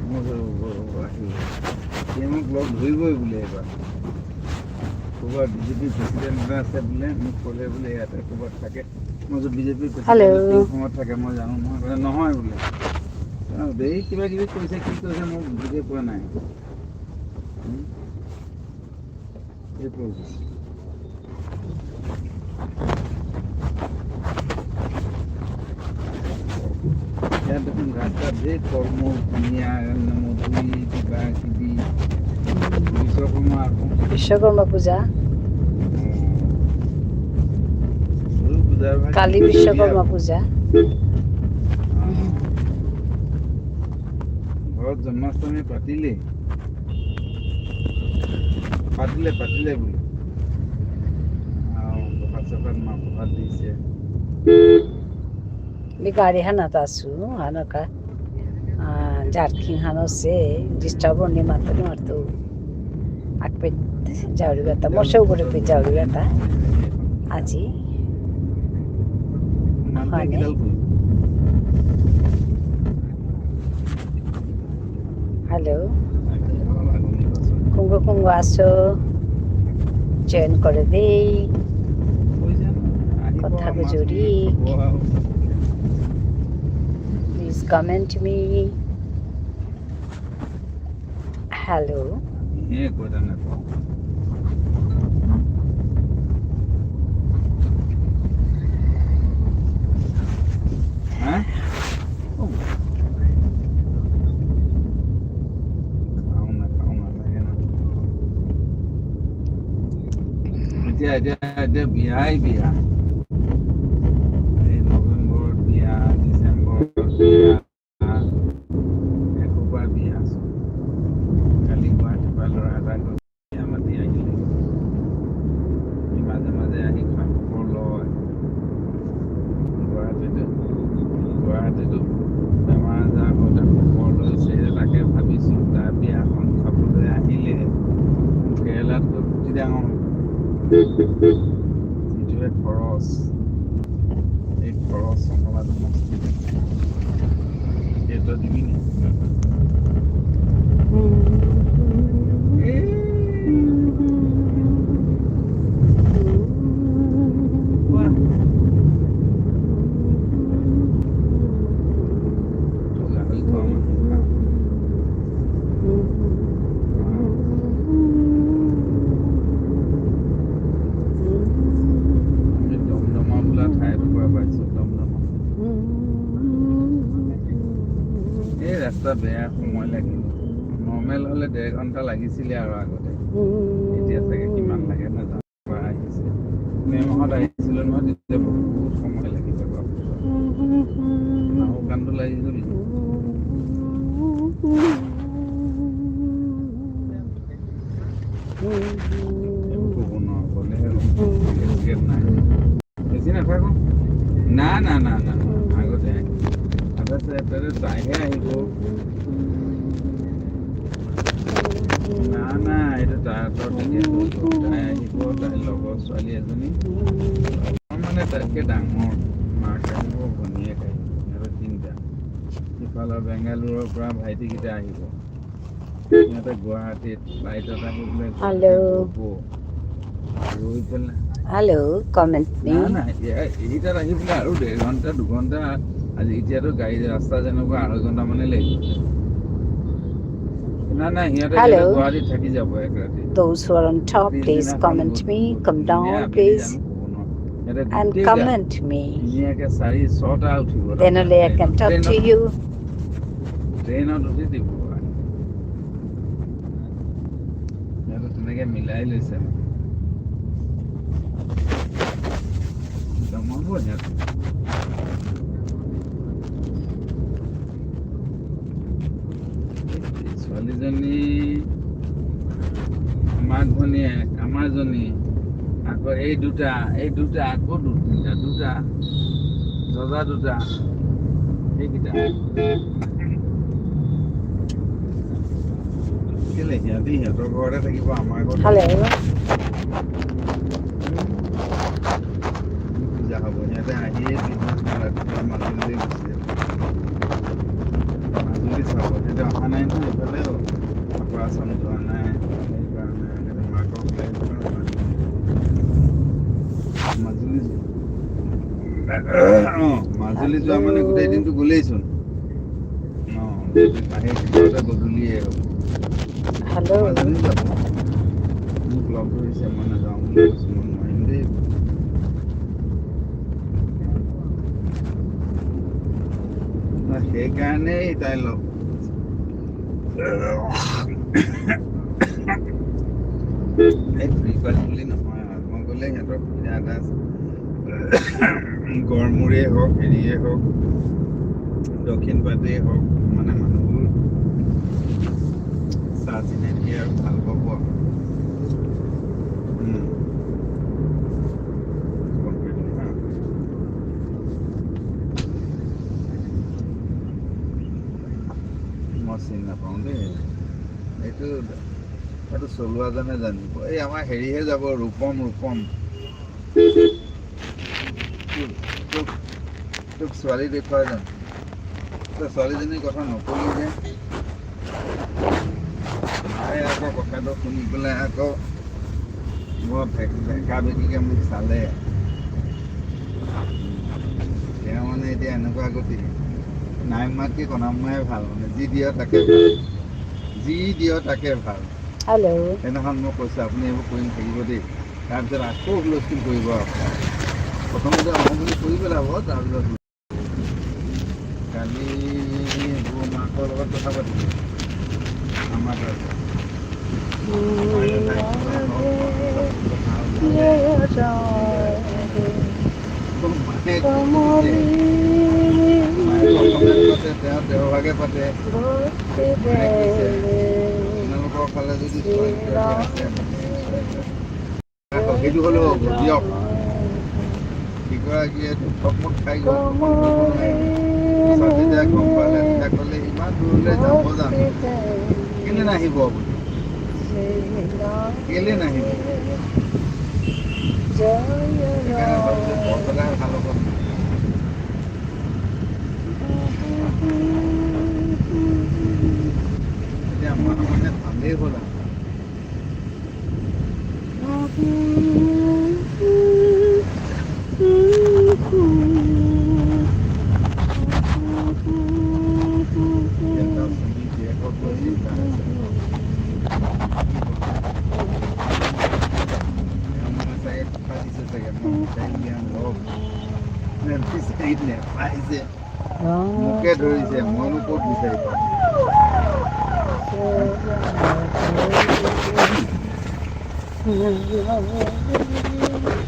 মই আহিব, সি মোক লগ ধৰিবই বোলে। এইবাৰ ক'ৰবাত বিজেপিৰ প্ৰেচিডেণ্ট এটা আছে বোলে, মোক ক'লে বোলে ইয়াতে ক'ৰবাত থাকে। মই কৈছোঁ বিজেপিৰ হেল্ল'। প্ৰেচিডেণ্ট অসমত থাকে মই জানো নহয়। ক'লে নহয় বোলে, দেই কিবা কিবি কৈছে, কি কৈছে মই বুজিয়ে পোৱা নাই। এই প্ৰভু। ইয়াত দেখোন ৰাস্তাত ধেৰ ফল মূল, ধুনীয়া মধুৰি, কিবা কিবি, বিশ্বকৰ্মা আকৌ। বিশ্বকৰ্মা পূজা। সৰু পূজাৰ ভাগ। কালি বিশ্বকৰ্মা পূজা। ঘৰত জন্মাষ্টমী পাতিলেই, পাতিলে পাতিলে বোলে আৰু প্ৰসাদ চসাদ মাহ প্ৰসাদ দিছে। Mi gari hana ta su hana ka jarking hano se disturb ni মাত্র মারতো আকপে জাউরি বেতা মশা উপরে পে জাউরি বেতা আজি। মানুহটোৱে হয়নে? কিডাল কৰিব? হ্যালো, কুঙ্গ কুঙ্গ আসো, জয়েন করে দেই। কথা Gujri. Please comment me. Hello. একো এটা নাপাওঁ। হা? খাওঁ নাখাওঁ নালাগে না। এতিয়া এতিয়া এতিয়া বিয়াই বিয়া, এই নৱেম্বৰত বিয়া, ডিচেম্বৰত বিয়া, এসোপা বিয়া চব। কালি গুৱাহাটীৰ পৰা ল'ৰা এটা গৈ বিয়া মাতি আহিলে। সি মাজে মাজে আহি খা খবৰ লয়। গুৱাহাটীতো গুৱাহাটীতো বেমাৰ আজাৰ হওঁতে খবৰ লৈছে। তাকে ভাবিছোঁ, তাৰ বিয়াখন খাবলৈ আহিলে কেৰেলাতকৈ গুটি ডাঙৰ হ'ব। যিটোহে খৰচ, এই খৰচ চম্ভালাটো মুস্কিল। তই দিবি নি? এই কোৱা। তই গাহৰি খোৱা মানুহ, খা। আমি দমদমা বোলা ঠাই এটুকুৰা পাইছোঁ, দমদমা। এই ৰাস্তা বেয়া, সময় লাগিব। নৰ্মেল হ'লে 1.5 ঘণ্টা লাগিছিলে আৰু আগতে, এতিয়া চাগে কিমান লাগে নাজানো। আহিছে মে' মাহত আহিছিলোঁ নহয়, তেতিয়া বহুত সময় লাগিছে। বাপৰে, নাহু কাণটো লাগি গ'ল। এইবোৰ ক'ব নোৱাৰো, গ'লেহে গম পাম। টিকেট চিকেট নাই, বেছি নাথাকো। না না না না, আগতে আচ্ছা, তাইহে আহিব। না না, এইটো তাহাঁতৰ টিকেট হৈ গ'ল। তাই আহিব, তাইৰ লগৰ ছোৱালী এজনী, মানে তাইতকৈ ডাঙৰ, মাক আহিব, ভনীয়েক আহিব, সিহঁতৰ তিনিটা। সিফালৰ বেংগালুৰুৰ পৰা ভাইটিকেইটা আহিব। সিহঁতে গুৱাহাটীত ফ্লাইটত আহি পেলাই হেল্ল'। গুৱাহাটীত ৰ'ব, ৰৈ পেলাই হেল্ল', কমেন্ট মি। না না, এইকেইটাত আহি পেলাই আৰু 1.5 ঘণ্টা 2 ঘণ্টা, আজি এতিয়াতো গাড়ী ৰাস্তা যেনেকুৱা, 2.5 ঘণ্টা মানে লাগিব। না না, সিহঁতে হেল্ল'। গুৱাহাটীত থাকি যাব এক ৰাতি। Those who are on top, please comment me. Come down, please, and comment me. ধুনীয়াকে চাৰি ছটা উঠিব। Then only I can talk to you. ট্ৰেইনত উঠি দিব। সিহঁতে তেনেকে মিলাই লৈছে মানে, জমাব সিহঁতে। ছোৱালীজনী মাক ভনীয়েক, আমাৰজনী, আকৌ এই দুটা, এই দুটা, আকৌ তিনিটা, দুটা যজা দুটা, সেইকেইটা। কেলে সিহঁতি সিহঁতৰ ঘৰতে থাকিব, আমাৰ ঘৰত Hello. পূজা হ'ব। সিহঁতে আহিয়ে পিছদিনা ৰাতিপুৱা মাজুলীলৈ গুচি যাব, মাজুলী চাব। সিহঁতে অহা নাই নহয় এইফালেও, আপাৰ আছাম যোৱা নাই। সেইকাৰণে সিহঁতে মাকক লৈ মাজুলী। অঁ, মাজুলী যোৱা মানে গোটেই দিনটো গ'লেইচোন। অঁ, আহি ঘৰতে গধূলিয়ে হ'ব। Hello. মাজুলী যাব, মোক লগ ধৰিছে, মই নাযাওঁ বুলি কৈছোঁ, মই নোৱাৰিম দেই। সেইকাৰণেই তাই লগ এই ফ্ৰী পাছ বুলি নহয় আৰু মই গ'লে সিহঁতৰ সুবিধা এটা আছে। গড়মূৰেই হওক, হেৰিয়ে হওক, দক্ষিণ পাটেই হওক, মানে মানুহবোৰ চাহ চিনাকি আৰু ভাল পাব আৰু। ফোন কৰি দিম হা। মই চিনি নাপাওঁ দেই। এইটো এইটো চলোৱাজনে জানিব। এই আমাৰ হেৰিহে যাব, ৰূপম। ৰূপম, তোক তোক ছোৱালী দেখুৱাই যাম। তই ছোৱালীজনীৰ কথা নকলি যে। মায়ে আকৌ কথাটো শুনি পেলাই আকৌ বৰ বেকা বেকিকে মোক চালে। তেওঁ মানে এতিয়া এনেকুৱা গতি, নাইমাতকৈ কণাম্মাই ভাল, মানে যি দিয় তাকে ভাল, যি দিয় তাকে ভাল। Hello. সেইদিনাখন মই কৈছোঁ, আপুনি এইবোৰ কৰি নাথাকিব দেই। তাৰপিছত আকৌ হুলস্থুল কৰিব আপোনাৰ। প্ৰথমতে অহো বুলি কৰি পেলাব, তাৰপিছত। কালি বৌ মাকৰ লগত কথা পাতিলোঁ আমাৰ তাত। মায়ে দিছে, মায়ে অসমীয়াত পাতে, তেওঁ দেওভাগে পাতে। মায়ে কৈছে, আপোনালোকৰ ফালে যদি ছোৱালী তোৱালী আছে, সেইটো হ'লেও হ'ব দিয়ক। সিগৰাকীয়ে থকমক খাই গ'ল, ধৰিব নোৱাৰিলে। পিছত যেতিয়া গম পালে, তেতিয়া ক'লে, ইমান দূৰলৈ যাব জানো, কেলে নাহিব আপুনি, কেলে নাহিব? সেইকাৰণে ভাবিছোঁ বৰপেটাহে ভাল হ'ব। এতিয়া আমাৰ মানে ভালেই হ'ল আৰু। এতিয়া তাৰ চুমি জীয়েকক লৈ চিন্তা হৈছে। তেওঁ মানে চাগে কথা দিছে চাগে, মই বিচাৰি উলিয়াম লগ, বিচাৰি নেপাইছে, মোকে ধৰিছে, মইনো ক'ত বিচাৰি পাম?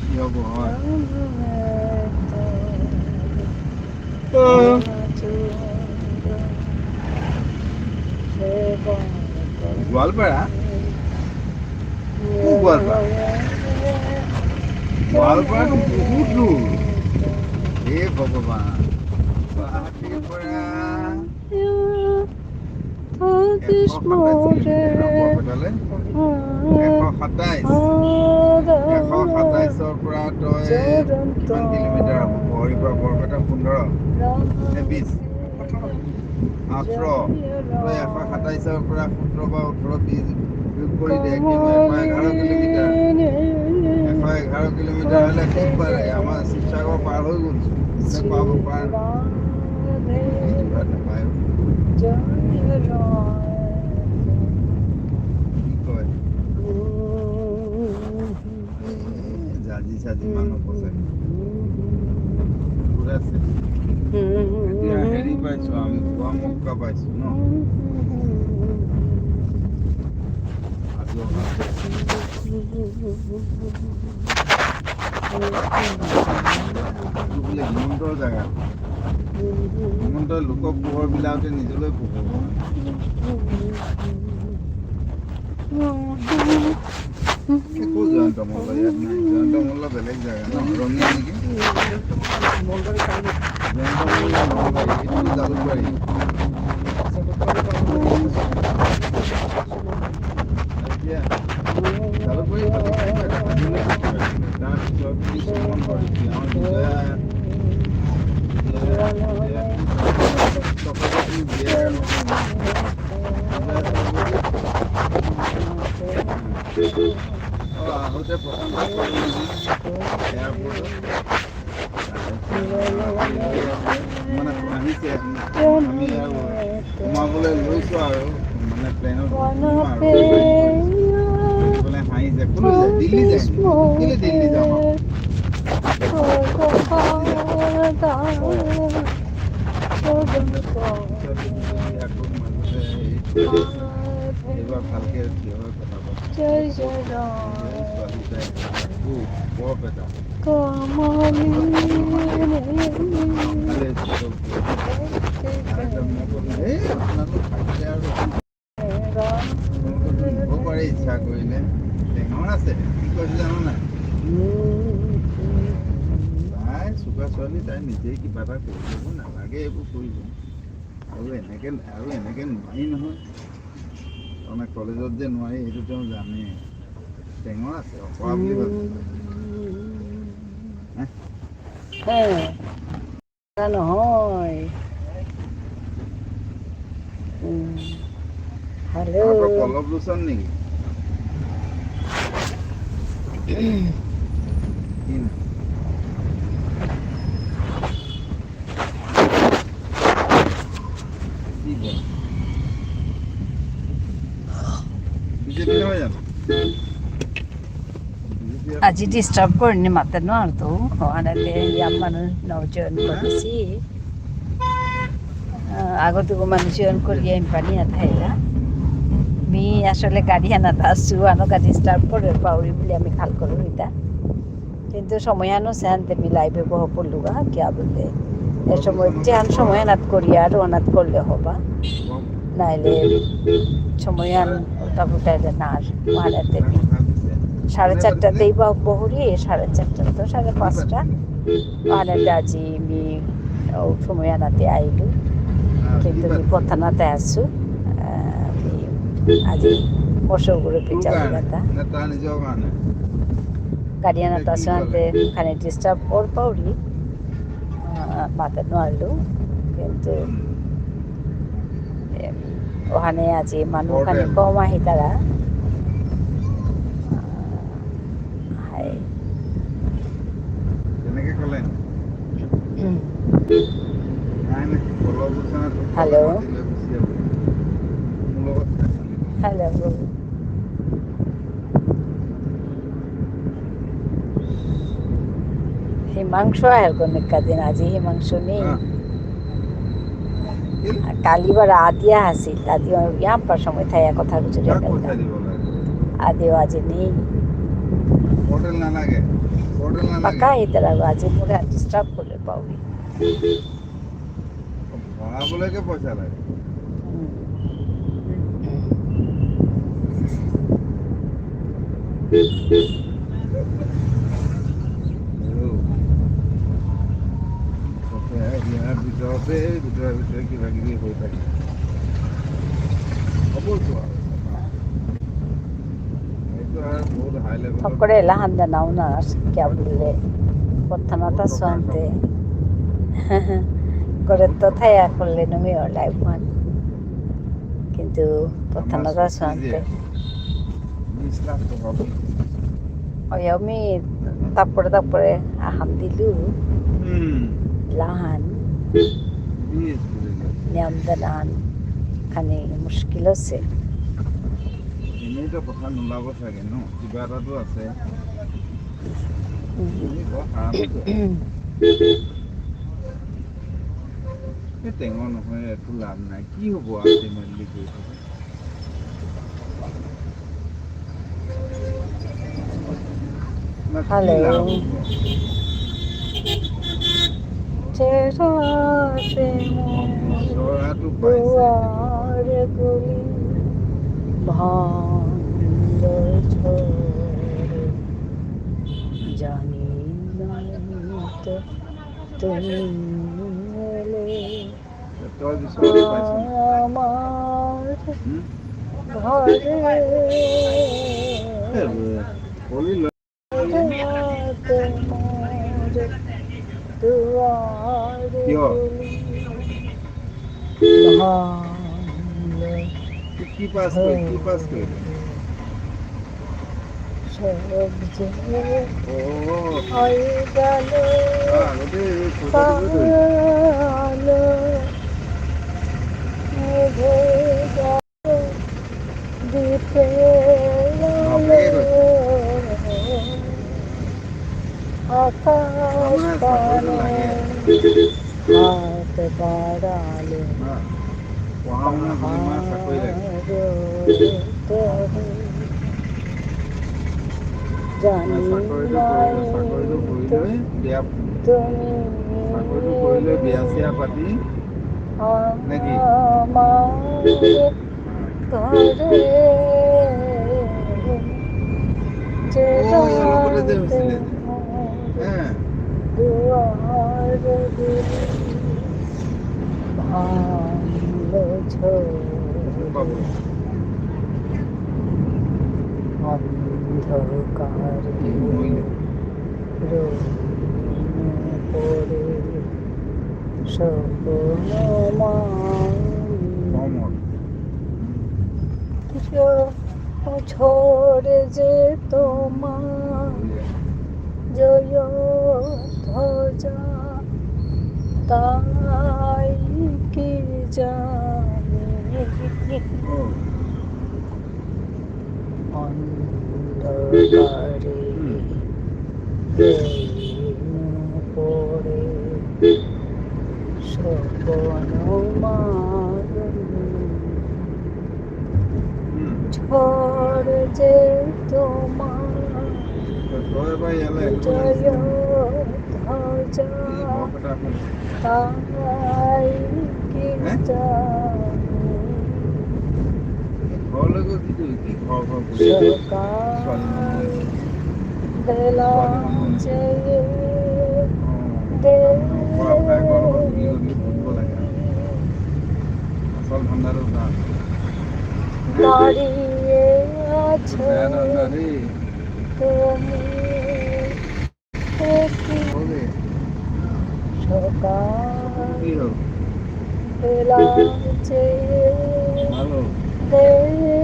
কি হ'ব হয়। গোৱালপাৰা? ক'ৰ গোৱালপাৰা? গোৱালপাৰাটো বহুত দূৰ। হে ভগৱান, গুৱাহাটীৰ পৰা 127 কিলোমিটাৰ ন বৰপেটালৈ? 127। 127ৰ পৰা তই কিমান কিলোমিটাৰ হ'ব হেৰিৰ পৰা বৰপেটা? 15 নে 20? 18। তই 127ৰ পৰা 17 বা 18, 20 যোগ কৰি দে, কিমান? 111 কিলোমিটাৰ। 111 কিলোমিটাৰ হ'লে ক'ত পালে? আমাৰ শিৱসাগৰ পাৰ হৈ গ'লচোন। পাব পাৰ যোৰহাট নাপায়। কি কয়, জাজি চাজি মানুহ চাগে দূৰ আছে। এতিয়া হেৰি পাইছো আমি, পোৱামক্কা পাইছো ন। হাজো, হাজো। এইটো বোলে হিমন্তৰ জেগা। হিমন্তই লোকক পোহৰ বিলাওঁতে নিজলৈ পোহৰ হোৱা নাই। ক'ত জয়ন্ত মল্ল? ইয়াত নাই জয়ন্ত মল্ল, বেলেগ জেগা ন, ৰঙিয়া নেকি? জয়ন্ত মল্ল নলবাৰী, এইটো জালুকবাৰী। এতিয়া জালুকবাৰী তাৰপিছত সুমন আমাৰ বিজয়া চক্ৰৱৰ্তী বিয়া অঁ আহোঁতে প্ৰথম লগ পালোঁ নহয় এয়াৰপৰ্টত। মানে আহিছে, আমি আৰু সোমাবলৈ লৈছোঁ আৰু মানে প্লেনত উঠিম আৰু দেখি পেলাই হাঁহিছে। ক'লৈ যায়? দিল্লী যায় নেকি? কেলৈ দিল্লী যাম আকৌ? পিছত আকৌ মাজতে হেৰি এইবাৰ ভালকে থিয় হৈ কথা পাতিছে। ছোৱালী তাই আকৌ বৰপেটা। ভালে হৈছে চব। তাৰপিছত মই ক'লো, এই আপোনালোক থাকিলে আৰু আপোনালোকতো নিব পাৰে ইচ্ছা কৰিলে, টেঙৰ আছে। কি কৈছে জানো নাই? তাই চোকা ছোৱালী, তাই নিজেই কিবা এটা কৰি ল'ব, নালাগে এইবোৰ কৰিব। আৰু এনেকে নোৱাৰি নহয়, তাৰমানে কলেজত যে নোৱাৰি সেইটো তেওঁ জানে। টেঙৰ আছে, অকৰা বুলি ভাবিছে। হে নহয়। হেল্ল'। তহঁতৰ পল্লৱ লোচন নেকি? কি নাম? কি বল? বিজেপি নহয় জানো? বিজেপি। আজি ডিস্টার্ব করিনি মাতে নোৱাৰো ওখানে মানুহ নজয়েন করেছি। আগতে মানুহ জয়েন করি আমি পানি আথাইলা। মি আসলে গাড়ি আনাতে আসছু আনকা ডিস্টার্ব করে পাউরি বলে আমি খাল করু এটা। কিন্তু সময় আনো সেহানতে মি লাইভে বহ পড়লুগা কিয়া বললে এ সময় যেহান সময় আনাত করি আর অনাথ করলে হবা, নাইলে সময় আন উল্টা ফুটাইলে না। আর ওখানেতে মি 4:30তেই বা বহুরি, 4:30 তো 5:30 ওখানেতে আজি মি সময় আনাতে আইলু। কিন্তু আমি কথানাতে আছো আমি আজি মশো গ্রুপে তোৰ যাব কাৰণে কথা নে তাৰ নিজৰ কাৰণে? গাড়ী আনাত কি আছো ক'লে? আনতে খানে ডিস্টাৰ্ব ওৰ পাউৰি মাতে নোৱাৰিলো। কিন্তু ওখানে আজি মানুহ খানে পৰ্টেল কম আহি তাৰা হাই। তেনেকে ক'লে নি? নাই নাই, পল্লৱ লোচনে তোক ক'লে হেল্ল'। মাতি লৈ গুচি যাব, মোৰ লগত থাক বুলি ক'ব। হেল্ল'। হিমাংশু আহের কোন দিন, আজি হিমাংশু নেই। কেলে? কালি বার আদিয়া হাসিল, আদিয়া ইয়াম পার সময় থাইয়া কথা গুজরিয়া কাক গেলতা। পইচা দিব লাগে? আদিও আজি নেই। পৰ্টেল নালাগে, পৰ্টেল নালাগে। পাকা তাৰা আজি মোৰে ডিস্টাৰ্ব কৰলে পাউৰি। ভৰাবলৈকে পইচা লাগে। ইয়াৰ ভিতৰতে ভিতৰে ভিতৰে কিবা কিবি হৈ থাকে। হ'বতো আৰু সেইটো আৰু বহুত হাই লেভেলত। থকৰে লাহান্দা নাও না কিয়া বললে বহুত কথানাটা টকাৰ শুনতে কাম। কৰে বহুত তো টকা। থাইয়া কৰলে নমি লাইভ ওয়ান কিন্তু আমাৰ কথানাটা শশী যে শুনতে 20 লাখ টকা বুলি কৈছে। ওই আমি তারপরে তারপরে আহাম দিলু লাহান 20 বুলি কৈছে। নিয়ম দান খানি মুশকিল আছে। এনেইতো কথা নোলাব চাগে ন, কিবা এটাতো আছে। তুমি বৰ হাৰামিতো। এই টেঙৰ নহয়, একো লাভ নাই। কি হ'ব আল্টিমেটলি গৈ থাকি না কি হেল্ল'। লাভ হ'ব? বিচৰাটো পাইছে, সেইটো হয়। দুয়াৰ গলি ভাঙ তুমি এলে তই বিচৰাটো পাইছ নাই? আমাৰ হুম? ঘৰে। এই, কলি লৈ ৰাতে মোৰ দুয়াৰ কিয়? গুলি ভাঙলো কি পাছ কৰি কি পাছ কৰিলি? সব যে অ' হয়ে গেল তই আগতে এই পইচাটো ধৰিলি। কালো নিভে গেল দ্বীপেৰ বাপেকে আলো কৈছে। আকাশ তাৰমানে চাকৰিটো পানে লাগে। হাত বাড়ালে হা, পঢ়া শুনা বুঢ়ী মা চাকৰি লাগে। পাহাড় তৰে মানে জানি চাকৰিটো নাই কৰি চাকৰিটো কৰি তো লৈ বিয়া তুমি চাকৰিটো কৰি লৈ বিয়া চিয়া পাতি নে কি? আমাৰ ঘৰে যে অ' ইয়াৰ লগতে যে ৰাতে হৈছিলে যে মোৰ হে দুয়াৰ গুলি ভাঙলো মোক ঝৰে পাব অন্ধকাৰে মৰিলে। রইনু পড়ে স্বপ্ন কমত ঝরে যে তোমার জয় ধ্বজা তাই কি জানি অ' অন্ধকারে রইনু পড়ে স্বপ্ন ঝড় যে তোমার তই এবাৰ ইয়ালৈ আহিব জয় লাগিছিলে। ধ্বজা এই বৰপেটা ফালে। তাই কি হে? জানি ঘৰলৈ গৈ কি কৰিবি? কি ঘৰ ঘৰ কৰি আছ? ছোৱালী সকাল মানুহ বেলা ছোৱালী মানুহ চেয়ে অঁ তাৰমানে অকৰা ভায়েকৰ লগত গধূলি গধূলি বহিব লাগে আৰু আচল ধান্দাটো তাত। দাঁড়িয়ে বহুত আছো বেয়া ধান্দা দেই। তুমি কি হ'লে চকুটো সকাল কি হ'ল? বেলা চেয়ে ভাল হ'ল? দেখি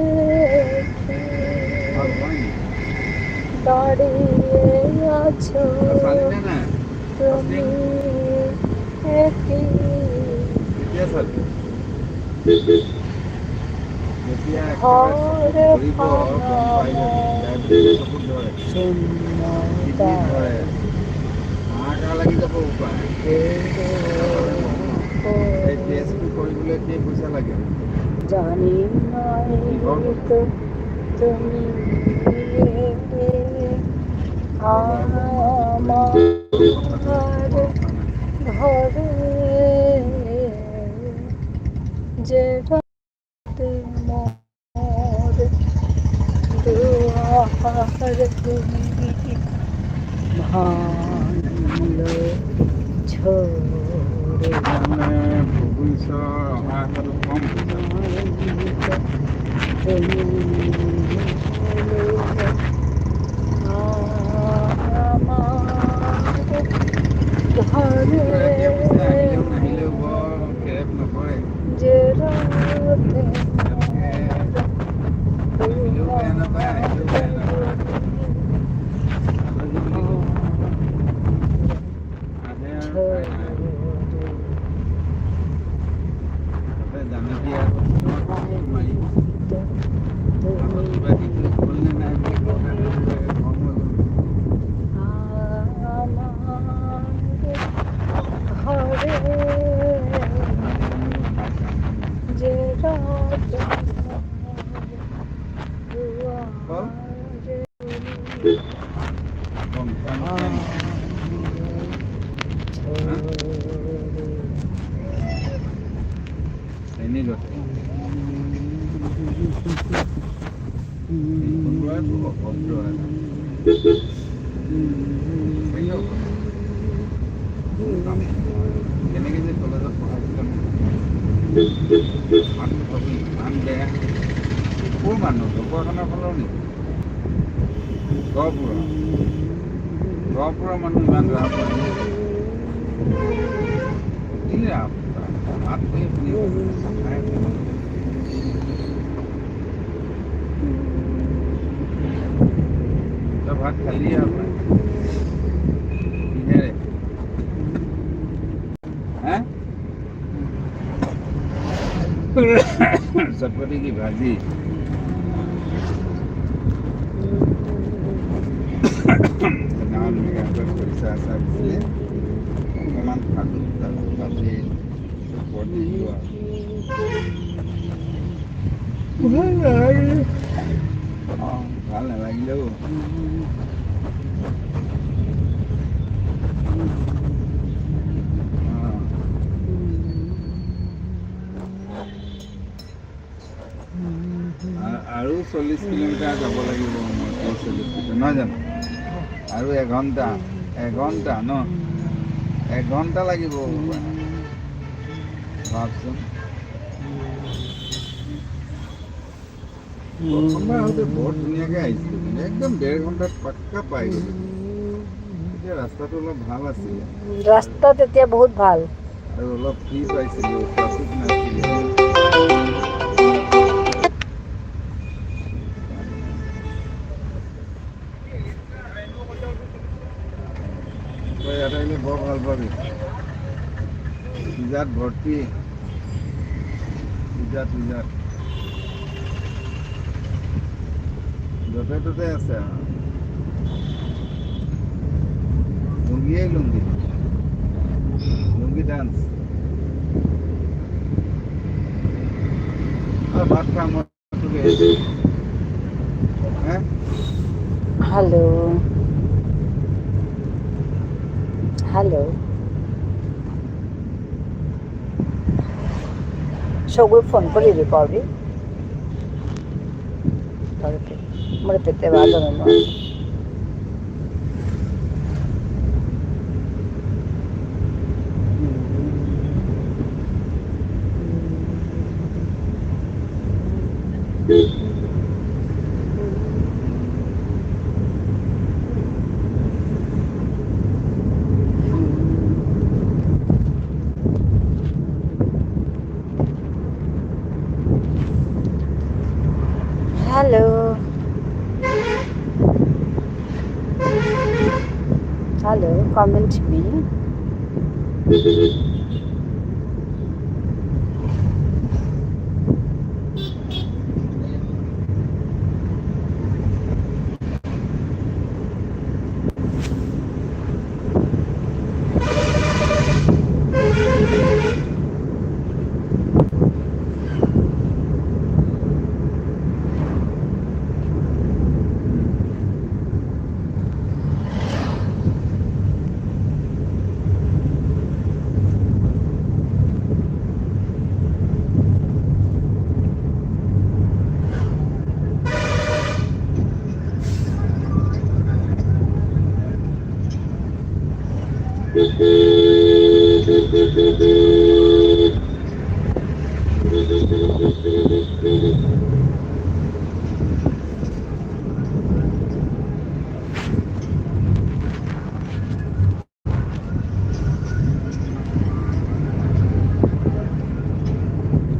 ভাল হোৱাই নাই? দাঁড়িয়ে আছো তই চালি নে নাই? তুমি ফাষ্টিং? একই কেতিয়া চালি? যেতিয়া একেবাৰে ঘৰ চকুত ধৰিব ভাঙা গম পাই যাবি। মোৰ ডায়েবেটিছে চকুত ধৰে, কিডনীত ধৰে, শূন্যতায় হাহাকাৰ লাগি যাব উপায়। এই পড়ে টেষ্টটো কৰিবলৈ কেই পইচা লাগে? জানি নাই কিহৰ কথা? তো তুমি এলে ৰ'বা ৰ'বা মই ঠিক কৰি আমাৰ দিম কথাটো ভৰসা নাই। ঘৰে যে ৰাতে মোৰ দুয়াৰ গুলি ভাঙলো ঝৰে এতিয়া মানে প্ৰভু ঈশ্বৰ অহা আশাটো কম হৈছে। জানি তো তুমি এলে আমাৰ ঘৰে দুগৰাকীয়ে পিছে আহিলেও নাহিলেও বৰ কেৰেপ নকৰে। যে ৰাতে তেওঁলোকে মোৰ নাহিলেও বেয়া নাপায়, আহিলেও বেয়া দুয়াৰ নাপায়। গুলি আলহী বুলি ক'ব। আহে আৰু খাই যায়। ঝৰে তাতে জানকী আকৌ ফোনত মাৰিব। তো আকৌ তুমি কিবা কিবি হ'ল নে নাই বুলি কওঁতে তেওঁলোকে খং হৈ গ'ল। আমার ঘরে ছোৱালীজনীও খাইছে। যে ৰাতে মোৰ কল দুয়াৰ গুলি গম পোৱা নিচিনা নেকি? ভাঙলো হা? ঝৰে এনেই গৈছে। এইখন ল'ৰাটো অভদ্ৰ এটা। সঁচাকে অভদ্ৰ। কোনো কাম নাই। কেনেকৈ যে কলেজত পঢ়াইছিলে মোক। মাত কথাবোৰ ইমান বেয়া। ক'ৰ মানুহ, ঢকুৱাখানাৰ ফালৰ নেকি? গহপুৰৰ। গহপুৰৰ মানুহ ইমান ৰাপ হয় নে? অতি ৰাপ তাৰ। মাতটোৱে শুনি কথাই শুনি। তই ভাত খালিয়ে হপায়? কিহেৰে হে? চটপটি কি ভাজি? সেইদিনাখন মেঘালয়ত খৰিচা আচাৰ দিছিলে, অকণমান খালোঁ, তাতে ওপৰত দিলোঁ আৰু। ভাল নালাগিলে। অঁ, ভাল নালাগিলেও। অঁ, আৰু 40 কিলোমিটাৰ যাব লাগিব মই, 30-40 কিলোমিটাৰ নহয় জানো? আৰু এঘণ্টা, এঘণ্টা ন, এঘণ্টা লাগিব। ভাবচোন, প্ৰথমবাৰ আহোঁতে বৰ ধুনীয়াকৈ আহিছিলোঁ কিন্তু, একদম 1.5 ঘণ্টাত পাক্কা পাই গ'লোঁ। তেতিয়া ৰাস্তাটো অলপ ভাল আছিলে। ৰাস্তা তেতিয়া বহুত ভাল। আৰু অলপ ফ্ৰী পাইছিলোঁ, ট্ৰাফিক নাছিলে। তই ইয়াত আহিলে বৰ ভাল পাবি। পিজ্জাত ভৰ্তি, পিজ্জা টিজ্জাত য'তে ত'তে আছে আৰু। লুংগিয়েই লুংগি, লুংগি ডান্স। আৰু ভাত খা, মই তোক এৰি হে। হেল্ল', হেল্ল', সগুৰ ফোন কৰিবি, পাবি মোৰ পেটে বাদৰ নহয়। Hello', hello, comment me.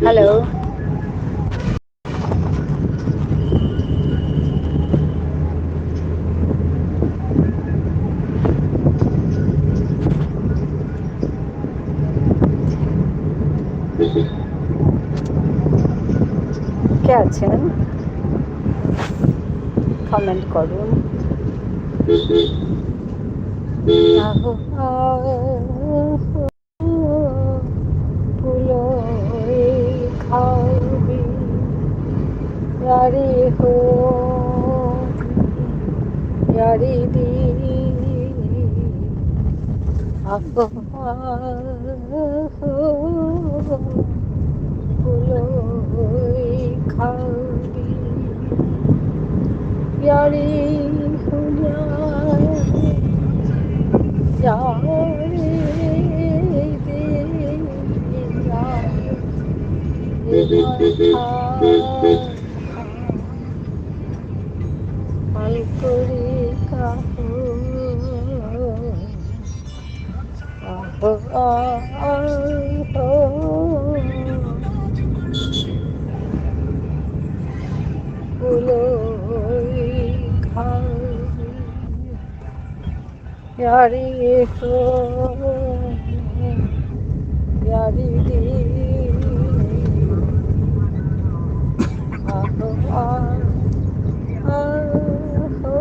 Hello, কে আছেন? কমেন্ট করুন। আহো আহো ফুলই খাবি ইয়ারি হো ইয়ারি দি, আহো আহো ফুলই খাবি ইয়ারি হুনিয়া ইয়ারি। ভাল কৰি কাহো আহো আহো ইয়ারি ইয়ারি দি আহো আহো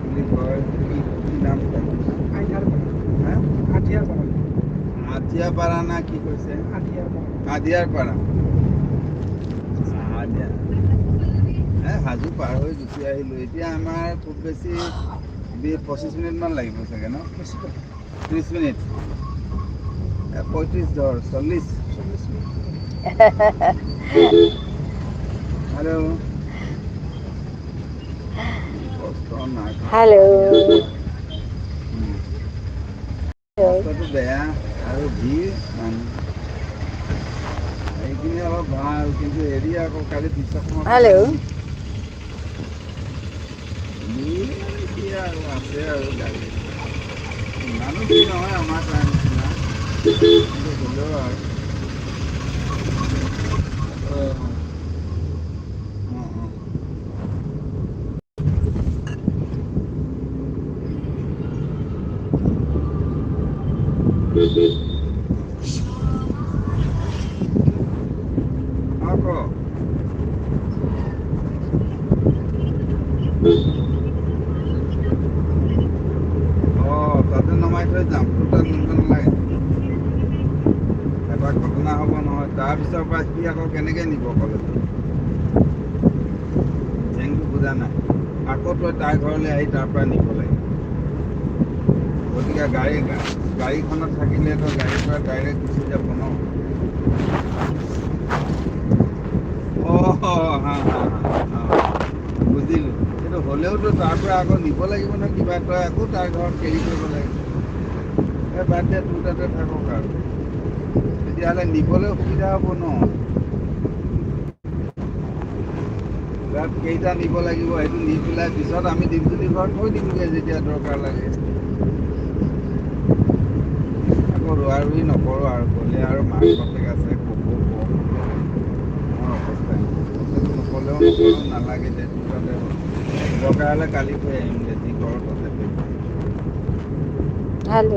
বুলি কয় কি কি নাম কয়? হা? আঠিয়াপাৰা না কি কৈছে? আধিয়াৰপাৰা। আধিয়া হাজো পাৰ হৈ গুচি আহিলোঁ। এতিয়া আমাৰ খুব বেছি 20-25 মিনিটমান লাগিব চাগে ন? 30 মিনিট, 35 ধৰ, 40। হেল্ল', কষ্ট নাই। হেল্ল'। ৰাস্তাটো বেয়া আৰু ভিৰ মানুহ। এইখিনি অলপ ভাল, কিন্তু হেৰি আকৌ কালি পিছৰ হেল্ল'। ভিৰ মানে কি আৰু, আছে আৰু গাড়ী ইমানো ভিৰ নহয় আমাৰ তাৰ নিচিনা, কিন্তু হ'লেও আৰু অঁ। অঁ, ক। অঁ, তাতে নমাই থৈ যাম, তোৰ তাত নিব নালাগে। এটা ঘটনা হ'ব নহয় তাৰপিছৰ পৰা, সি আকৌ কেনেকৈ নিব কলেজত? জেংটো বুজা নাই? আকৌ তই তাৰ ঘৰলৈ আহি তাৰ পৰা নিব লাগিব। গতিকে গাড়ীখনত থাকিলে তই গাড়ীৰ পৰা ডাইৰেক্ট গুচি যাব ন। অঁ, হা হা হা, বুজিলোঁ। কিন্তু হ'লেওতো তাৰ পৰা আকৌ নিব লাগিব ন কিবা, তই আকৌ তাৰ ঘৰত কেৰি কৰিব লাগিব। এই বাদ দে, তোৰ তাতে থাকক আৰু। তেতিয়াহ'লে নিবলৈ সুবিধা হ'ব ন। তাত কেইটা নিব লাগিব সেইটো নি পেলাই পিছত আমি দীপজ্যোতি ঘৰত থৈ দিমগৈ যেতিয়া দৰকাৰ লাগে। আকৌ ৰোৱা ৰুই নকৰোঁ আৰু গ'লে আৰু মাক বাপেক আছে, ক'ব কওক। মোৰ অৱস্থা নক'লেও নক'লেও নালাগে দে, তোৰ তাতে দৰকাৰ হ'লে কালি থৈ আহিম দে। যি কৰ তাতে থৈ। হেল্ল'।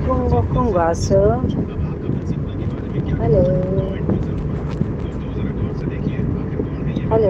কোন কোন আছো? Hello, hello.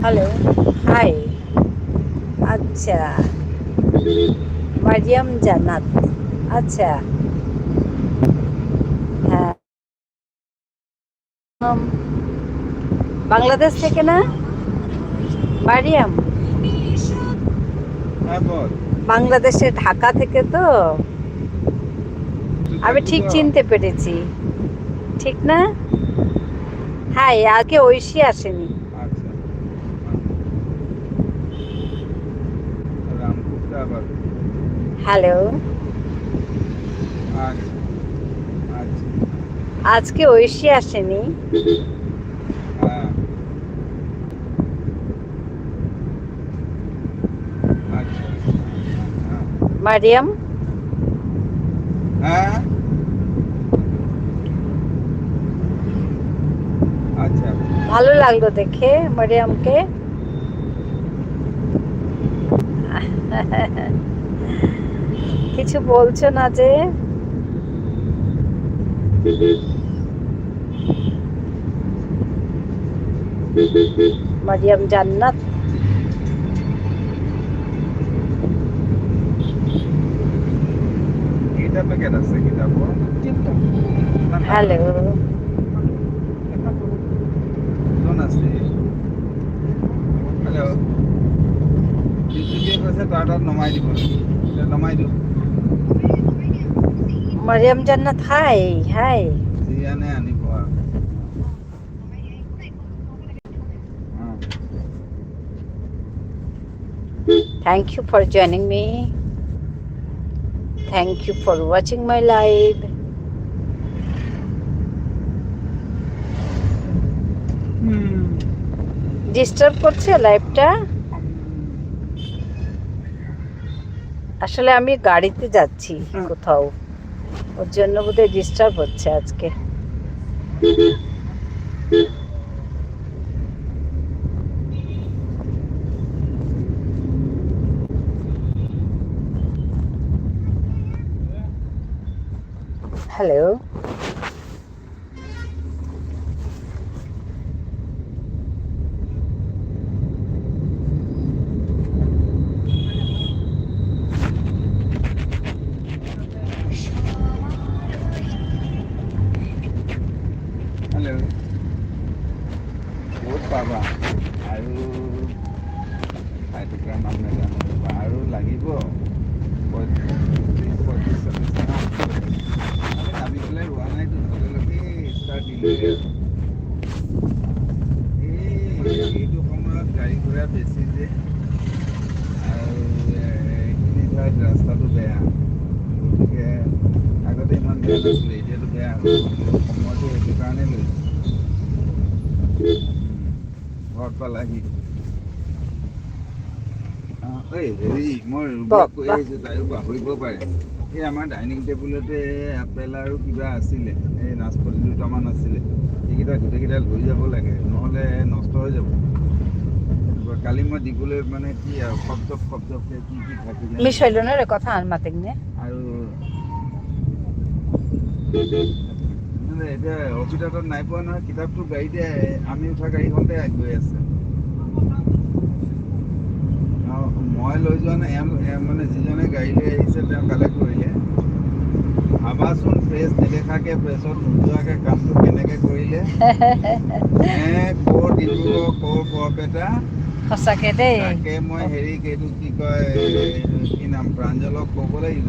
Hello, hi. আচ্ছা, মারিয়াম জান্নাত। আচ্ছা, হ্যাঁ, বাংলাদেশ থেকে না মারিয়াম? হ্যাঁ, বল। বাংলাদেশের ঢাকা থেকে তো? তুই আমি থাকবি ঠিক তো? চিনতে পেরেছি, ঠিক না? হাই, আজকে ঐশী আসেনি। আচ্ছা, রামপুরটা আবার। হ্যালো। আচ্ছা আচ্ছা। আজকে ঐশী আসেনি। হ্যাঁ, আচ্ছা। হ্যাঁ। মারিয়াম। হ্যাঁ, আচ্ছা। ভালো লাগলো দেখে মারিয়ামকে। কিছু বলছো না যে? মারিয়াম জান্নাত। কেইটা পেকেট আছে কিতাপৰ? হ্যালো। কোন আছে? হেল্ল', বিদ্যুতে কৈছে তাৰ তাত নমাই দিব, এতিয়া নমাই দিওঁ। মাৰিয়াম জান্নাত, হাই হাই। যি আনে আনিব আৰু। অঁ। Thank you for joining me. Thank you for watching my live. Disturb করছে লাইভটা? আসলে আমি গাড়িতে যাচ্ছি কোথাও, ওর জন্য বোধহয় ডিস্টার্ব হচ্ছে আজকে। হ্যালো। হেল্ল', ক'ত পাবা আৰু? ঠাই টুকুৰাৰ নাম নাজানো ৰ'বা। আৰু লাগিব 35, 35, 40 টকা। আমি নামি পেলাই ৰোৱা নাইতো, লগে লগে ষ্টাৰ্ট দিলোৱে আৰু। এই এইটো সময়ত গাড়ী ঘোঁৰা বেছি যে, আৰু এইখিনি ঠাইত ৰাস্তাটো বেয়া, গতিকে আগতে ইমান বেয়া নাছিলে, এতিয়াতো বেয়া হ'ল। সময়টো সেইটো কাৰণে লৈছোঁ। ঘৰত পালাহি? অঁ, এই হেৰি, মই ৰুবিয়াক কওক। কৈ আহিছোঁ, তাইও পাহৰিব পাৰে। এই আমাৰ ডাইনিং টেবুলতে আপেল আৰু কিবা আছিলে, এই নাচপতি দুটামান আছিলে, সেইকেইটা গোটেইকেইটা লৈ যাব লাগে, নহ'লে নষ্ট হৈ যাব। সেইটো কথা। কালি মই দিবলৈ মানে কি আৰু খপজপ খপজপকে কি কি থাকিলে। মি শৈলনৰে কথা আন মাতিম নে? আৰু মানে এতিয়া অৰ্পিতা তাত নাই পোৱা নহয় কিতাপটো। গাড়ীতে, আমি উঠা গাড়ীখনতে গৈ আছে। অঁ, মই লৈ যোৱা নাই। এওঁ মানে যিজনে গাড়ী লৈ আহিছে, তেওঁ কালেক্ট কৰিলে। ভাবাচোন, প্ৰেছ নেদেখাকে, প্ৰেছত নোযোৱাকে কামটো কেনেকে কৰিলে! হে, ক'ৰ ডিব্ৰুগড়, ক'ৰ বৰপেটা! সঁচাকে দেই। তাকে মই হেৰি, এইটো কি কয়, কি নাম, প্ৰাঞ্জলক ক'ব লাগিব।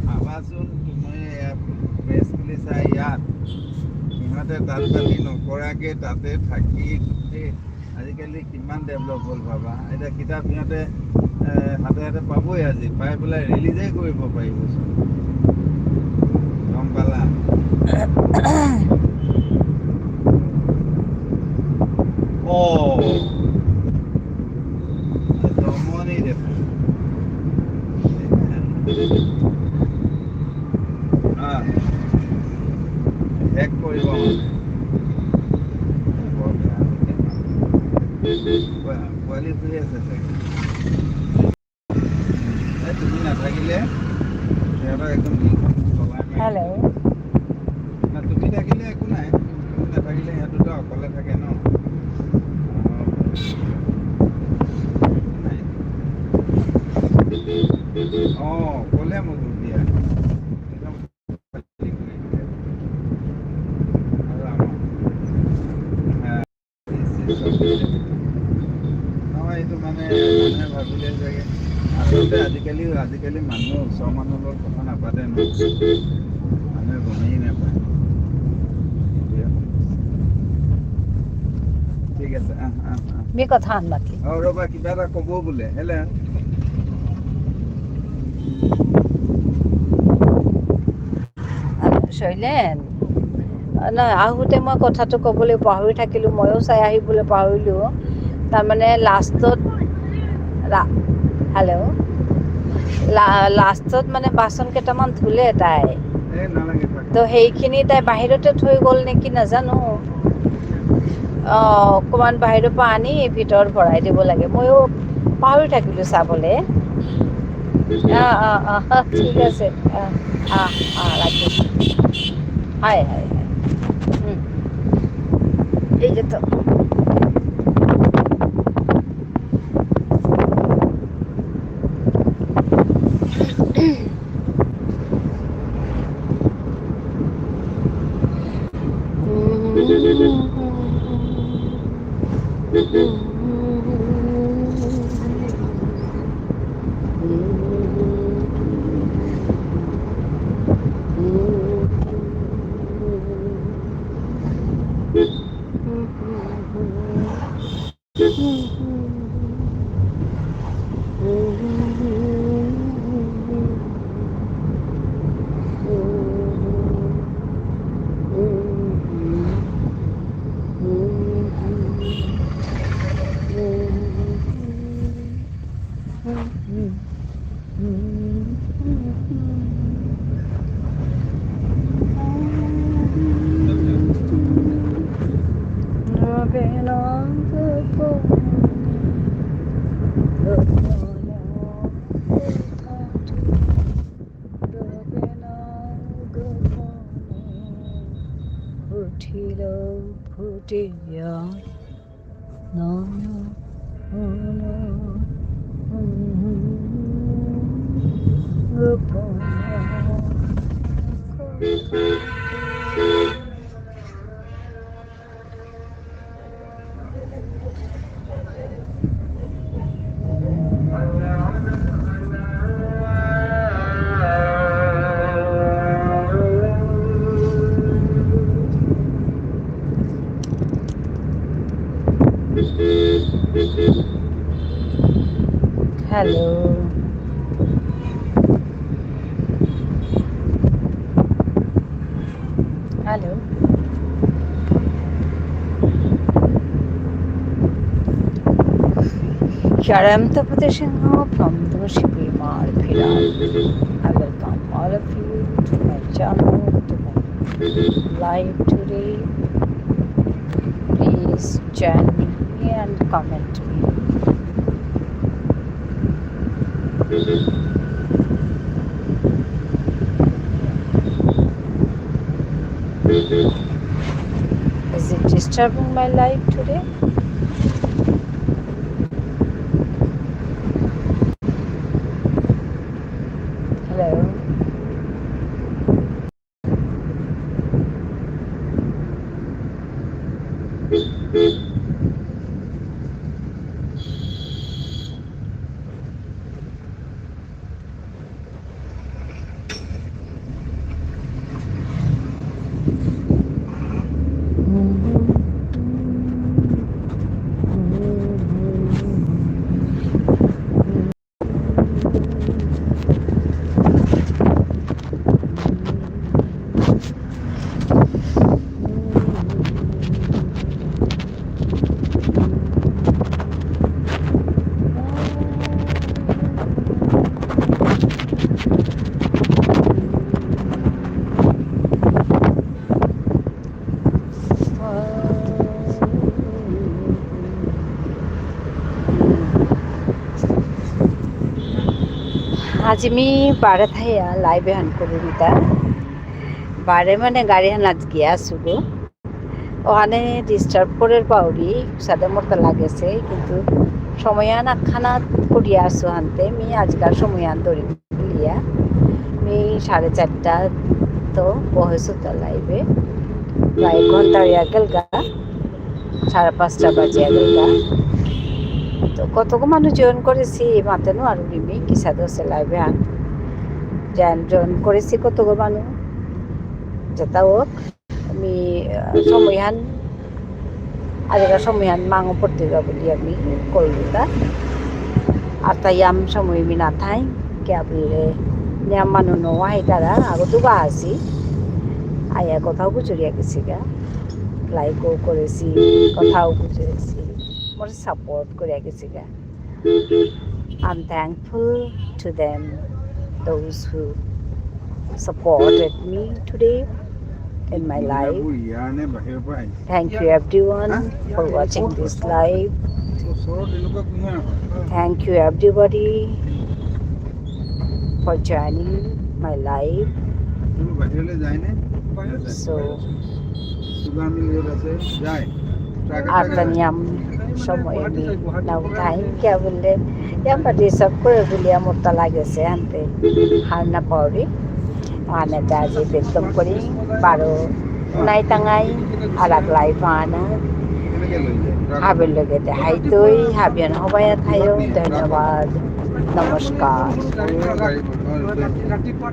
ভাবাচোন তুমি, প্ৰেছ খুলিছা ইয়াত, সিহঁতে তাঁত বাতি নকৰাকে তাতে থাকি গোটেই। আজিকালি কিমান ডেভেলপ হ'ল ভাবা। এতিয়া কিতাপ সিহঁতে হাতে হাতে পাবই আজি, পাই পেলাই ৰিলিজেই কৰিব পাৰিবচোন। গম পালা? অঁ, জমনি দেখোন। অঁ, হেক কৰিব মানে। বৰ বেয়া। পোৱালি শুই আছে চাগে। এই তুমি নাথাকিলে সিহঁতক একদম দিলখন চলাই মাৰি। হেল্ল'। না, তুমি থাকিলে একো নাই। তুমি নাথাকিলে সিহঁত দুটা অকলে থাকে ন। অঁ, নাই। অঁ, ক'লে মোক দিয়া, একদম খালী কৰি দিলে। আৰু আমাৰ চব দিছে। নহয়, এইটো মানে মানুহে ভাবিলে চাগে। আচলতে আজিকালি মানুহে ওচৰৰ মানুহৰ লগত কথা নাপাতে ন, মানুহে গমেই নাপায়। সেইটোৱে সমস্যা। ঠিক আছে, আহ আহ আহ। মি কথা আন মাতলি। অঁ, ৰ'বা, কিবা এটা ক'ব বোলে। হেল্ল'। শৈলেন, নহয়, আহোঁতে মই কথাটো ক'বলৈ পাহৰি থাকিলোঁ। ময়ো চাই আহিবলৈ পাহৰিলোঁ। তাৰমানে লাষ্টত, হেল্ল', লাষ্টত মানে বাচন কেইটামান ধুলে তাই। এই নালাগে, থাক। তো সেইখিনি তাই বাহিৰতে থৈ গ'ল নেকি নাজানো। অঁ, অকণমান বাহিৰৰ পৰা আনি ভিতৰত ভৰাই দিব লাগে। ময়ো পাহৰি থাকিলোঁ চাবলৈ। অঁ, ঠিক আছে। অঁ, ৰাখিছোঁ। হয়। এই যে তো। উঠিল ফুটিয়া গোপন। Hello', hello'. Here I am, Tapati Singha from Shipimar Bhiral. I welcome all of you to my channel, to my live today. Please join me. me and comment me. Is it disturbing my life today? Hello. আজি আমি বাৰে থাইয়া লাইভ এখন করুবিতা বারে মানে গাড়ি হান আজ গিয়া আসুগো ওখানে ডিস্টার্ব করে পাউরি সাদা মরতে লাগেছে, কিন্তু সময়য়ান আখানা করিয়া আসু হানতে মি আজকাল সময়য়ান ধরি লিয়া মি 4:30 তো বহেছো তো লাইভে প্রায় 1 ঘন্টা হইয়া গেল গা, 5:30 বাজিয়া গেল গা। তো কতক মানুষ জয়েন করেছি মাতেনো আর বিমি কিসা দোষে লাইভে আন জয়েন জয়েন করেছি কতগো মানুষ যেটা হোক আমি সময়হান আজিকাল সময়হান মাঙো পড়তে বলি আমি করলুতা আর তাই আম সময় মি না থাই কে বললে নিয়াম মানুষ নোয়াই তারা আগত বা আছি আয়া কথাও গুজরিয়া গেছি গা, লাইকও করেছি কথাও গুজরেছি মোর সাপোর্ট করে গেছি গা। I am thankful to them, those who supported me today in my life. এইবোৰ ইয়াৰ নে বাহিৰৰ পৰা আহিছে? Thank you everyone for watching this live. ওচৰত এনেকুৱা কুঁহিয়াৰ হয়। Thank you everybody for joining my live. এইবোৰ বাহিৰলৈ যায়নে? So sugar mill য'ত আছে যায় ট্ৰাকে আৰ ট্ৰাকে যায়। নিয়ম সময় আমি নাও টাইম কে বললে ইয়াম সব করে বলি আমার লাগেছে আনতে হার না পাওয়ারি আনে আজি বেতন করি বারো নাই টাঙাই আর এক লাইফ আনা কেনেকে লৈ যায় ট্ৰাকত? হাবেৰ লগে দেখাইতই হাবিয়ান হবাইয়া থাইও। ধন্যবাদ, নমস্কাৰ। সৰু গাড়ী ৰাতিপুৱা।